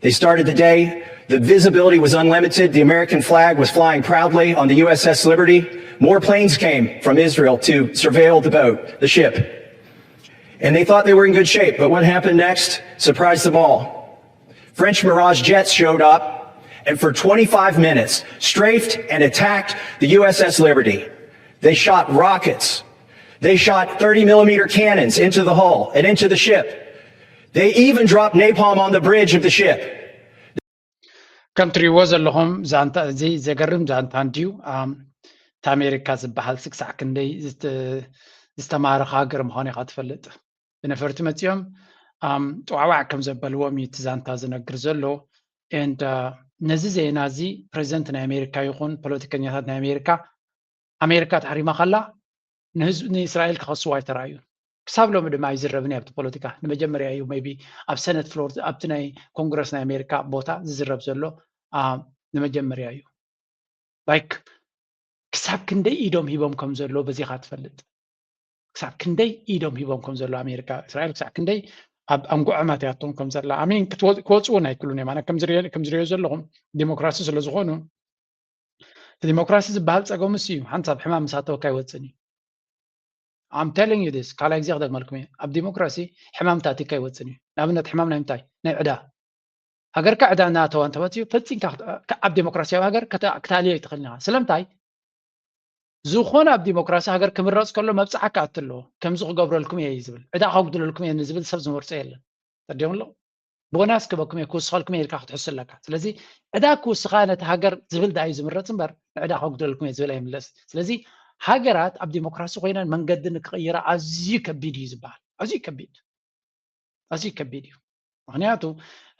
they started the day. The visibility was unlimited. The American flag was flying proudly on the U S S Liberty. More planes came from Israel to surveil the boat, the ship. And they thought they were in good shape. But what happened next surprised them all. French Mirage jets showed up and for twenty-five minutes strafed and attacked the U S S Liberty. They shot rockets. They shot thirty millimeter cannons into the hull and into the ship. They even dropped napalm on the bridge of the ship. ከም ትሪእዎ ዘለኹም ዛንታ እዚ ዘገርም ዛንታ እንድዩ። እቲ ኣሜሪካ ዝበሃል ክሳዕ ክንደይ ዝተማረኸ ሃገር ምዃኑ ኢኻ ትፈልጥ። ብነፈርቲ መፂኦም ጥዋዕዋዕ ከም ዘበልዎም እዩ እቲ ዛንታ ዝነግር ዘሎ። And ነዚ ዜና እዚ ፕሬዚደንት ናይ ኣሜሪካ ይኹን ፖለቲከኛታት ናይ ኣሜሪካ ኣሜሪካ ተሕሪማ ከላ ንህዝቢ ንእስራኤል ክኸስዋ ኣይተራእዩን። ክሳብ ሎሚ ድማ ኣይዝረብን እዩ ኣብቲ ፖለቲካ። ንመጀመርያ እዩ ቢ ኣብ ሰነት ፍሎር ኣብቲ ናይ ኮንግረስ ናይ ኣሜሪካ ቦታ ዝዝረብ ዘሎ ንመጀመርያ እዩ። ላይክ ክሳብ ክንደይ ኢዶም ሂቦም ከም ዘሎ በዚኻ ትፈልጥ። ክሳብ ክንደይ ኢዶም ሂቦም ከም ዘሎ ኣሜሪካ እስራኤል ክሳብ ክንደይ ኣብ ኣንጉዐማት ያቶም ከም ዘላ ኣሚን ክወፅኡ ናይ ክሉን የማና ከም ዝሪኦ ዘለኹም ዲሞክራሲ ስለ ዝኾኑ ዲሞክራሲ ዝበሃል ፀገምስ እዩ ሓንሳብ ሕማም ምስ ኣተወካ ኣይወፅን እዩ። I'm telling you this ካልኣይ ግዜ ክደግመልኩም እየ። ኣብ ዲሞክራሲ ሕማም ተኣቲካ ኣይወፅን እዩ። ንኣብነት ሕማም ናይ ምንታይ ናይ ዕዳ ሃገርካ ዕዳ እናተዋ እንተመፅኡ ፈፂምካ ኣብ ዲሞክራሲያዊ ሃገር ክትኣልዮ ኣይትኽእልን ኢኻ። ስለምንታይ ዝኾነ ኣብ ዲሞክራሲ ሃገር ክምረፅ ከሎ መብፅዓ ክኣቲ ኣለዎ። ከምዚ ክገብረልኩም እየ እዩ ዝብል። ዕዳ ከጉድለልኩም እየ ንዝብል ሰብ ዝመርፆ የለን። ተዲኦም ኣሎ ቦናስ ክበኩም እየ ክውስኸልኩም እየ ኢልካ ክትሕሱ ኣለካ። ስለዚ ዕዳ ክውስኻ ነቲ ሃገር ዝብል ደኣ እዩ ዝምረፅ እምበር ንዕዳ ከጉድለልኩም እየ ዝብል ኣይምለስ። ስለዚ ሃገራት ኣብ ዲሞክራሲ ኮይነን መንገዲ ንክቕይራ ኣዝዩ ከቢድ እዩ ዝበሃል። ኣዝዩ ከቢድ ኣዝዩ ከቢድ እዩ። ምክንያቱ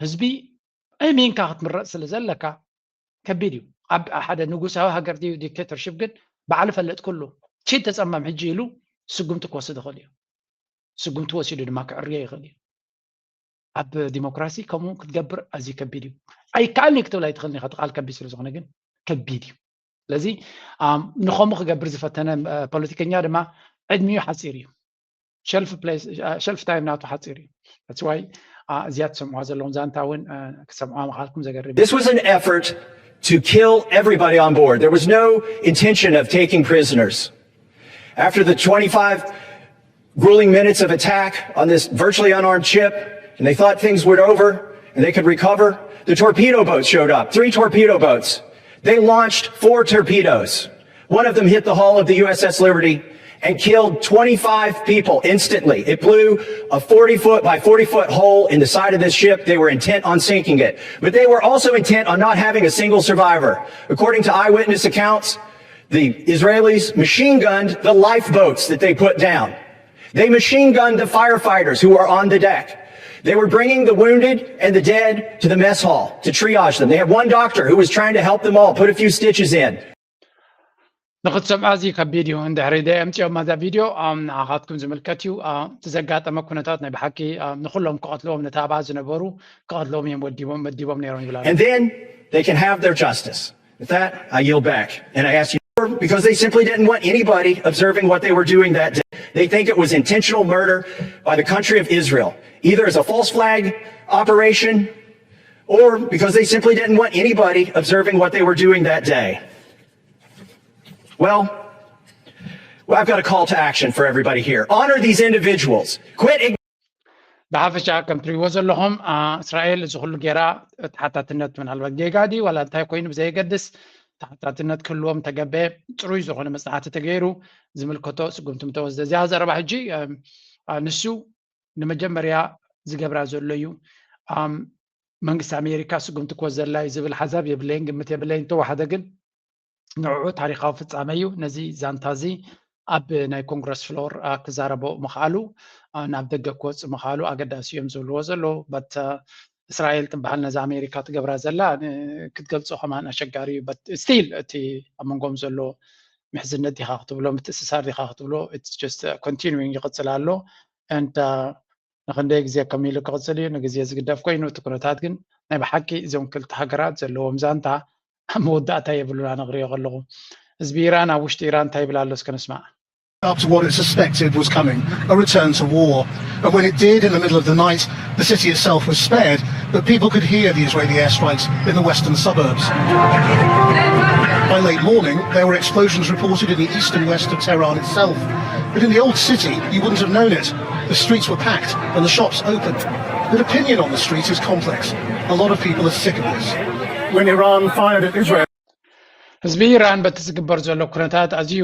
ህዝቢ እሚንካ ክትምረፅ ስለ ዘለካ ከቢድ እዩ። ኣብ ሓደ ንጉሳዊ ሃገር ድዩ ዲክቴተርሽፕ ግን ባዕሉ ፈልጥ ኩሉ ቺድ ተፀመም ሕጂ ኢሉ ስጉምቲ ክወስድ ይኽእል እዩ። ስጉምቲ ወሲዱ ድማ ክዕርዮ ይኽእል እዩ። ኣብ ዲሞክራሲ ከምኡ ክትገብር ኣዝዩ ከቢድ እዩ። ኣይከኣልን ክትብል ኣይትኽእልን ኢኻ። እቲ ቃል ከቢድ ስለ ዝኾነ ግን ከቢድ እዩ። ስለዚ ንኸምኡ ክገብር ዝፈተነ ፖለቲከኛ ድማ ዕድሚኡ ሓፂር እዩ። ሸልፍ ታይም ናቱ ሓፂር እዩ። That's why እዚኣ ትሰምዑዋ ዘለኹም ዛንታ እውን ክሰምዑዋ ምኻልኩም ዘገርም። This was an effort to kill everybody on board. There was no intention of taking prisoners. After the twenty-five grueling minutes of attack on this virtually unarmed ship, and they thought things were over and they could recover, the torpedo boats showed up. Three torpedo boats. They launched four torpedoes. One of them hit the hull of the U S S Liberty and killed twenty-five people instantly. It blew a forty foot by forty foot hole in the side of this ship. They were intent on sinking it, but they were also intent on not having a single survivor. According to eyewitness accounts, the Israelis machine gunned the lifeboats that they put down. They machine gunned the firefighters who were on the deck. They were bringing the wounded and the dead to the mess hall to triage them. They had one doctor who was trying to help them all put a few stitches in. ንክትሰምዓ እዚ ከቢድ እዩ። እንድሕሪ ደይ ኣምፅኦም ማዛ ቪድዮ ንዓኻትኩም ዝምልከት እዩ። እቲ ዘጋጠመ ኩነታት ናይ ብሓቂ ንኩሎም ክቐትልዎም ነቲ ኣብኣ ዝነበሩ ክቐትልዎም እዮም ወዲቦም መዲቦም ነይሮም ይብላ። And then they can have their justice. With that, I yield back. And I ask you, because they simply didn't want anybody observing what they were doing that day. They think it was intentional murder by the country of Israel, either as a false flag operation or because they simply didn't want anybody observing what they were doing that day. Well, well, I've got a call to action for everybody here. Honor these individuals. Quit. ብሓፈሻ ከም ትሪእዎ ዘለኹም እስራኤል እዚ ኩሉ ጌራ ተሓታትነት ምናልባት ጌጋ ድዩ ዋላ እንታይ ኮይኑ ብዘየገድስ ተሓታትነት ክህልዎም ተገበ። ፅሩይ ዝኾነ መፅናዕቲ ተገይሩ ዝምልከቶ ስጉምቲ ምተወስደ እዚኣ ዘረባ ሕጂ ንሱ ንመጀመርያ ዝገብራ ዘሎ እዩ። መንግስቲ ኣሜሪካ ስጉምቲ ክወስደላ እዩ ዝብል ሓሳብ የብለይን ግምት የብለይን። እንተወሓደ ግን ንዕኡ ታሪካዊ ፍፃመ እዩ። ነዚ ዛንታ እዚ ኣብ ናይ ኮንግረስ ፍሎር ክዛረቦ ምኽኣሉ ናብ ደገ ክወፅእ ምኽኣሉ ኣገዳሲ እዮም ዝብልዎ ዘለዉ። በት እስራኤል ትበሃል ነዛ ኣሜሪካ ትገብራ ዘላ ክትገልጾ ከማን ኣሸጋሪ እዩ። ስቲል እቲ ኣብ መንጎም ዘሎ ምሕዝነት ዲኻ ክትብሎ፣ ምትእስሳር ዲኻ ክትብሎ፣ ኮንቲኒዊንግ ይቕፅል ኣሎ። ንክንደይ ግዜ ከም ኢሉ ክቕፅል እዩ ንግዜ ዝግደፍ ኮይኑ፣ እቲ ኩነታት ግን ናይ ብሓቂ እዞም ክልተ ሃገራት ዘለዎም ዛንታ መወዳእታ የብሉና። ነቕርዮ ከለኹ ህዝቢ ኢራን ኣብ ውሽጢ ኢራን እንታይ ይብል ኣሎ እስከ ንስማዕ። Up to what it suspected was coming, a return to war. And when it did in the middle of the night, the city itself was spared, but people could hear the Israeli airstrikes in the western suburbs. By late morning, there were explosions reported in the east and west of Tehran itself. But in the old city, you wouldn't have known it. The streets were packed and the shops open. But opinion on the street is complex. A lot of people are sick of this. When Iran fired at Israel, ህዝቢ ኢራን በቲ ዝግበር ዘሎ ኩነታት ኣዝዩ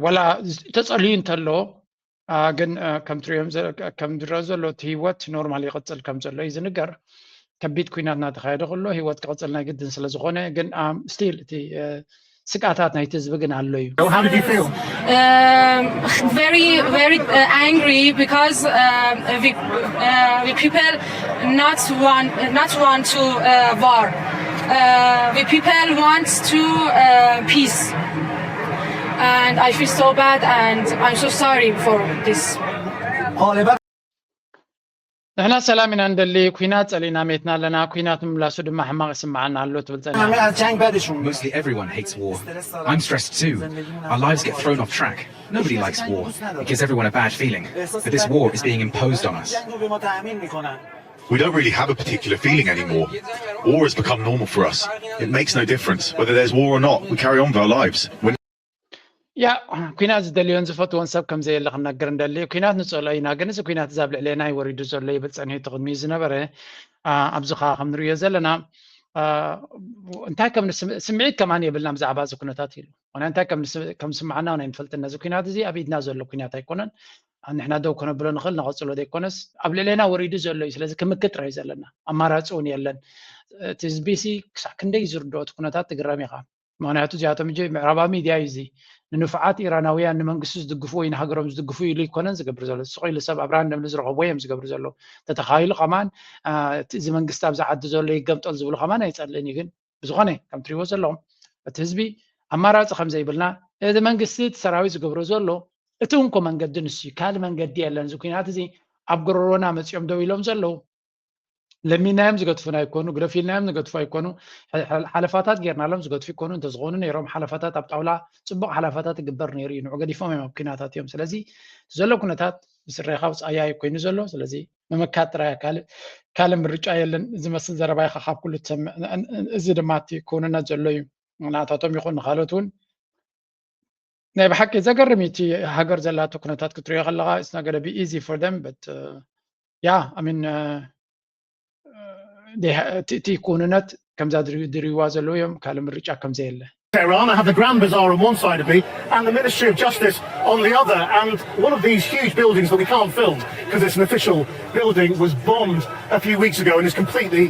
ወላ ተጸልዩ እንተሎ፣ ግን ከም ዝረአ ዘሎ እቲ ህይወት ኖርማል ይቕጽል ከም ዘሎ እዩ ዝንገር። ከቢድ ኩናት እናተኻየደ ከሎ ህይወት ክቕጽል ናይ ግድን ስለ ዝኾነ፣ ግን ስቲል እቲ ስግኣታት ናይቲ ህዝቢ ግን ኣሎ እዩ። How did you feel? Um, very, very uh, angry because um, we, uh, we people not want not want to uh, war. Uh, we people want to uh, peace, and I feel so bad, and I'm so sorry for this. ንሕና ሰላም ኢና ንደሊ፣ ኩናት ጸሊእና ሜትና ኣለና፣ ኩናት ምምላሱ ድማ ሕማቕ ይስምዓና ኣሎ ትብል ጸኒሓ። Mostly everyone hates war. I'm stressed too. Our lives get thrown off track. Nobody likes war. It gives everyone a bad feeling. But this war is being imposed on us. We don't really have a particular feeling anymore. War has become normal for us. It makes no difference. Whether there's war or not, we carry on with our lives. We're ያ ኩናት ዝደልዮን ዝፈትዎን ሰብ ከም ዘየለ ክንነግር እንደሊ። ኩናት ንጸልኦ ኢና፣ ግን እዚ ኩናት እዚ ኣብ ልዕሌና እዩ ወሪዱ ዘሎ ይብል ጸኒሑ እቲ ቅድሚኡ ዝነበረ። ኣብዚ ኸዓ ከም ንርእዮ ዘለና እንታይ ከም ስምዒት ከማን የብልና ብዛዕባ እዚ ኩነታት ኢሉ። ምክንያቱ እንታይ ከም ዝስምዓና እውን ኣይንፈልጥን። ነዚ ኩናት እዚ ኣብ ኢድና ዘሎ ኩናት ኣይኮነን። ንሕና ደው ከነብሎ ንኽእል ነቐጽሎ ዘይኮነስ ኣብ ልዕሌና ወሪዱ ዘሎ እዩ። ስለዚ ክምክት ጥራይ እዩ ዘለና፣ ኣማራጺ እውን የለን። እቲ ህዝቢ ሲ ክሳዕ ክንደይ ዝርድኦ እቲ ኩነታት ትግረም ኢኻ። ምክንያቱ እዚኣቶም እጂ ምዕራባዊ ሚድያ እዩ እዚ ንንፉዓት ኢራናውያን ንመንግስቱ ዝድግፉ ወይ ንሃገሮም ዝድግፉ ኢሉ ኣይኮነን ዝገብር ዘሎ። ስቕ ኢሉ ሰብ ኣብ ራንደምሊ ዝረኸብዎ እዮም ዝገብሩ ዘለዉ። ተተኻይሉ ከማን እዚ መንግስቲ ኣብዚ ዓዲ ዘሎ ይገምጠል ዝብሉ ከማን ኣይጸልእን እዩ። ግን ብዝኾነ ከም ትሪእዎ ዘለኹም እቲ ህዝቢ ኣማራፂ ከም ዘይብልና እቲ መንግስቲ እቲ ሰራዊት ዝገብሮ ዘሎ እቲ እንኮ መንገዲ ንሱ እዩ። ካልእ መንገዲ የለን። እዚ ኩናት እዚ ኣብ ጎረሮና መፂኦም ደው ኢሎም ዘለዉ ለሚናዮም ዝገድፉና ኣይኮኑ፣ ግደፉ ኢልናዮም ዝገድፉ ኣይኮኑ። ሓለፋታት ጌርናሎም ዝገድፉ ይኮኑ። እንተዝኾኑ ነይሮም ሓለፋታት ኣብ ጣውላ ፅቡቕ ሓለፋታት ይግበር ነይሩ እዩ። ንዑ ገዲፎም እዮም ኣብ ኩናታት እዮም። ስለዚ ዘሎ ኩነታት ብስሬኻ ውፃያ እዩ ኮይኑ ዘሎ። ስለዚ ምምካት ጥራይ ካልእ ካልእ ምርጫ የለን ዝመስል ዘረባ ኢኻ ካብ ኩሉ ትሰምዕ። እዚ ድማ እቲ ክውንነት ዘሎ እዩ። ንኣታቶም ይኹን ንኻልኦት እውን ናይ ብሓቂ ዘገርም እዩ። እቲ ሃገር ዘላቶ ኩነታት ክትሪኦ ከለኻ it's not gonna be easy for them, but yeah, I mean እቲ ክውንነት ከምዛ ድሪዋ ዘለዉ እዮም። ካልእ ምርጫ ከም ዘየለ Tehran. I have the Grand Bazaar on one side of me and the Ministry of Justice on the other. And one of these huge buildings that we can't film because it's an official building was bombed a few weeks ago and is completely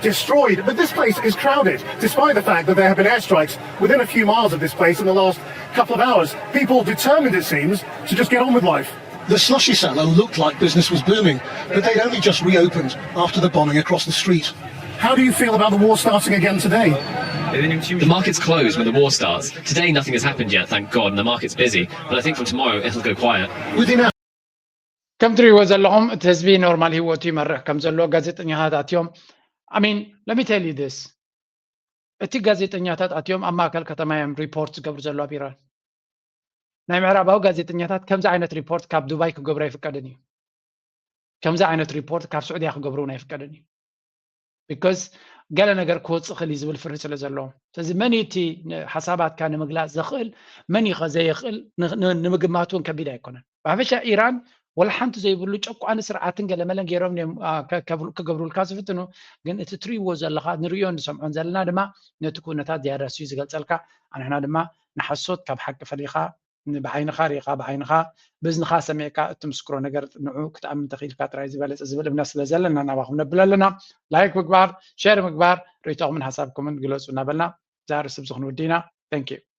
destroyed. But this place is crowded, despite the fact that there have been airstrikes within a few miles of this place in the last couple of hours. People determined, it seems, to just get on with life. The slushy salon looked like business was booming, but they'd only just reopened after the bombing across the street. How do you feel about the war starting again today? The market's closed when the war starts. Today nothing has happened yet, thank God, and the market's busy, but I think from tomorrow it'll go quiet. Within ከም ትሪእዎ ዘለኹም እቲ ህዝቢ ኖርማል ህይወቱ ይመርሕ ከም ዘሎ ጋዜጠኛታት ኣትዮም I mean let me tell you this እቲ ጋዜጠኛታት ኣትዮም ኣብ ማእከል ከተማ እዮም ሪፖርት ዝገብሩ ዘሎ ኣብ ኢራን። ናይ ምዕራባዊ ጋዜጠኛታት ከምዚ ዓይነት ሪፖርት ካብ ዱባይ ክገብሩ ኣይፍቀድን እዩ። ከምዚ ዓይነት ሪፖርት ካብ ስዑድያ ክገብሩ እውን ኣይፍቀድን እዩ። because ገለ ነገር ክወፅእ ክእል እዩ ዝብል ፍርዲ ስለ ዘለዎም። ስለዚ መን እዩ እቲ ሓሳባትካ ንምግላፅ ዘኽእል መን እዩ ከ ዘየኽእል ንምግማት እውን ከቢድ ኣይኮነን። ብሓፈሻ ኢራን ወላ ሓንቲ ዘይብሉ ጨቋኒ ስርዓትን ገለመለን ገይሮም ክገብሩልካ ዝፍትኑ፣ ግን እቲ ትሪእዎ ዘለኻ ንርእዮን ንሰምዖን ዘለና ድማ ነቲ ኩነታት ዝያዳ እዩ ዝገልፀልካ። ኣንሕና ድማ ንሓሶት ካብ ሓቂ ፈሊኻ ብዓይንኻ ሪኢኻ ብዓይንኻ ብእዝንኻ ሰሚዕካ እትምስክሮ ነገር ንዑ ክትኣምን ተኽኢልካ ጥራይ ዝበለፀ ዝብል እምነት ስለ ዘለና ናባኹም ነብል ኣለና። ላይክ ምግባር፣ ሸር ምግባር፣ ርእይቶኹምን ሓሳብኩምን ግለፁ እናበልና እዛ ርእሲ ብዙ ክንውዲ ኢና። Thank you።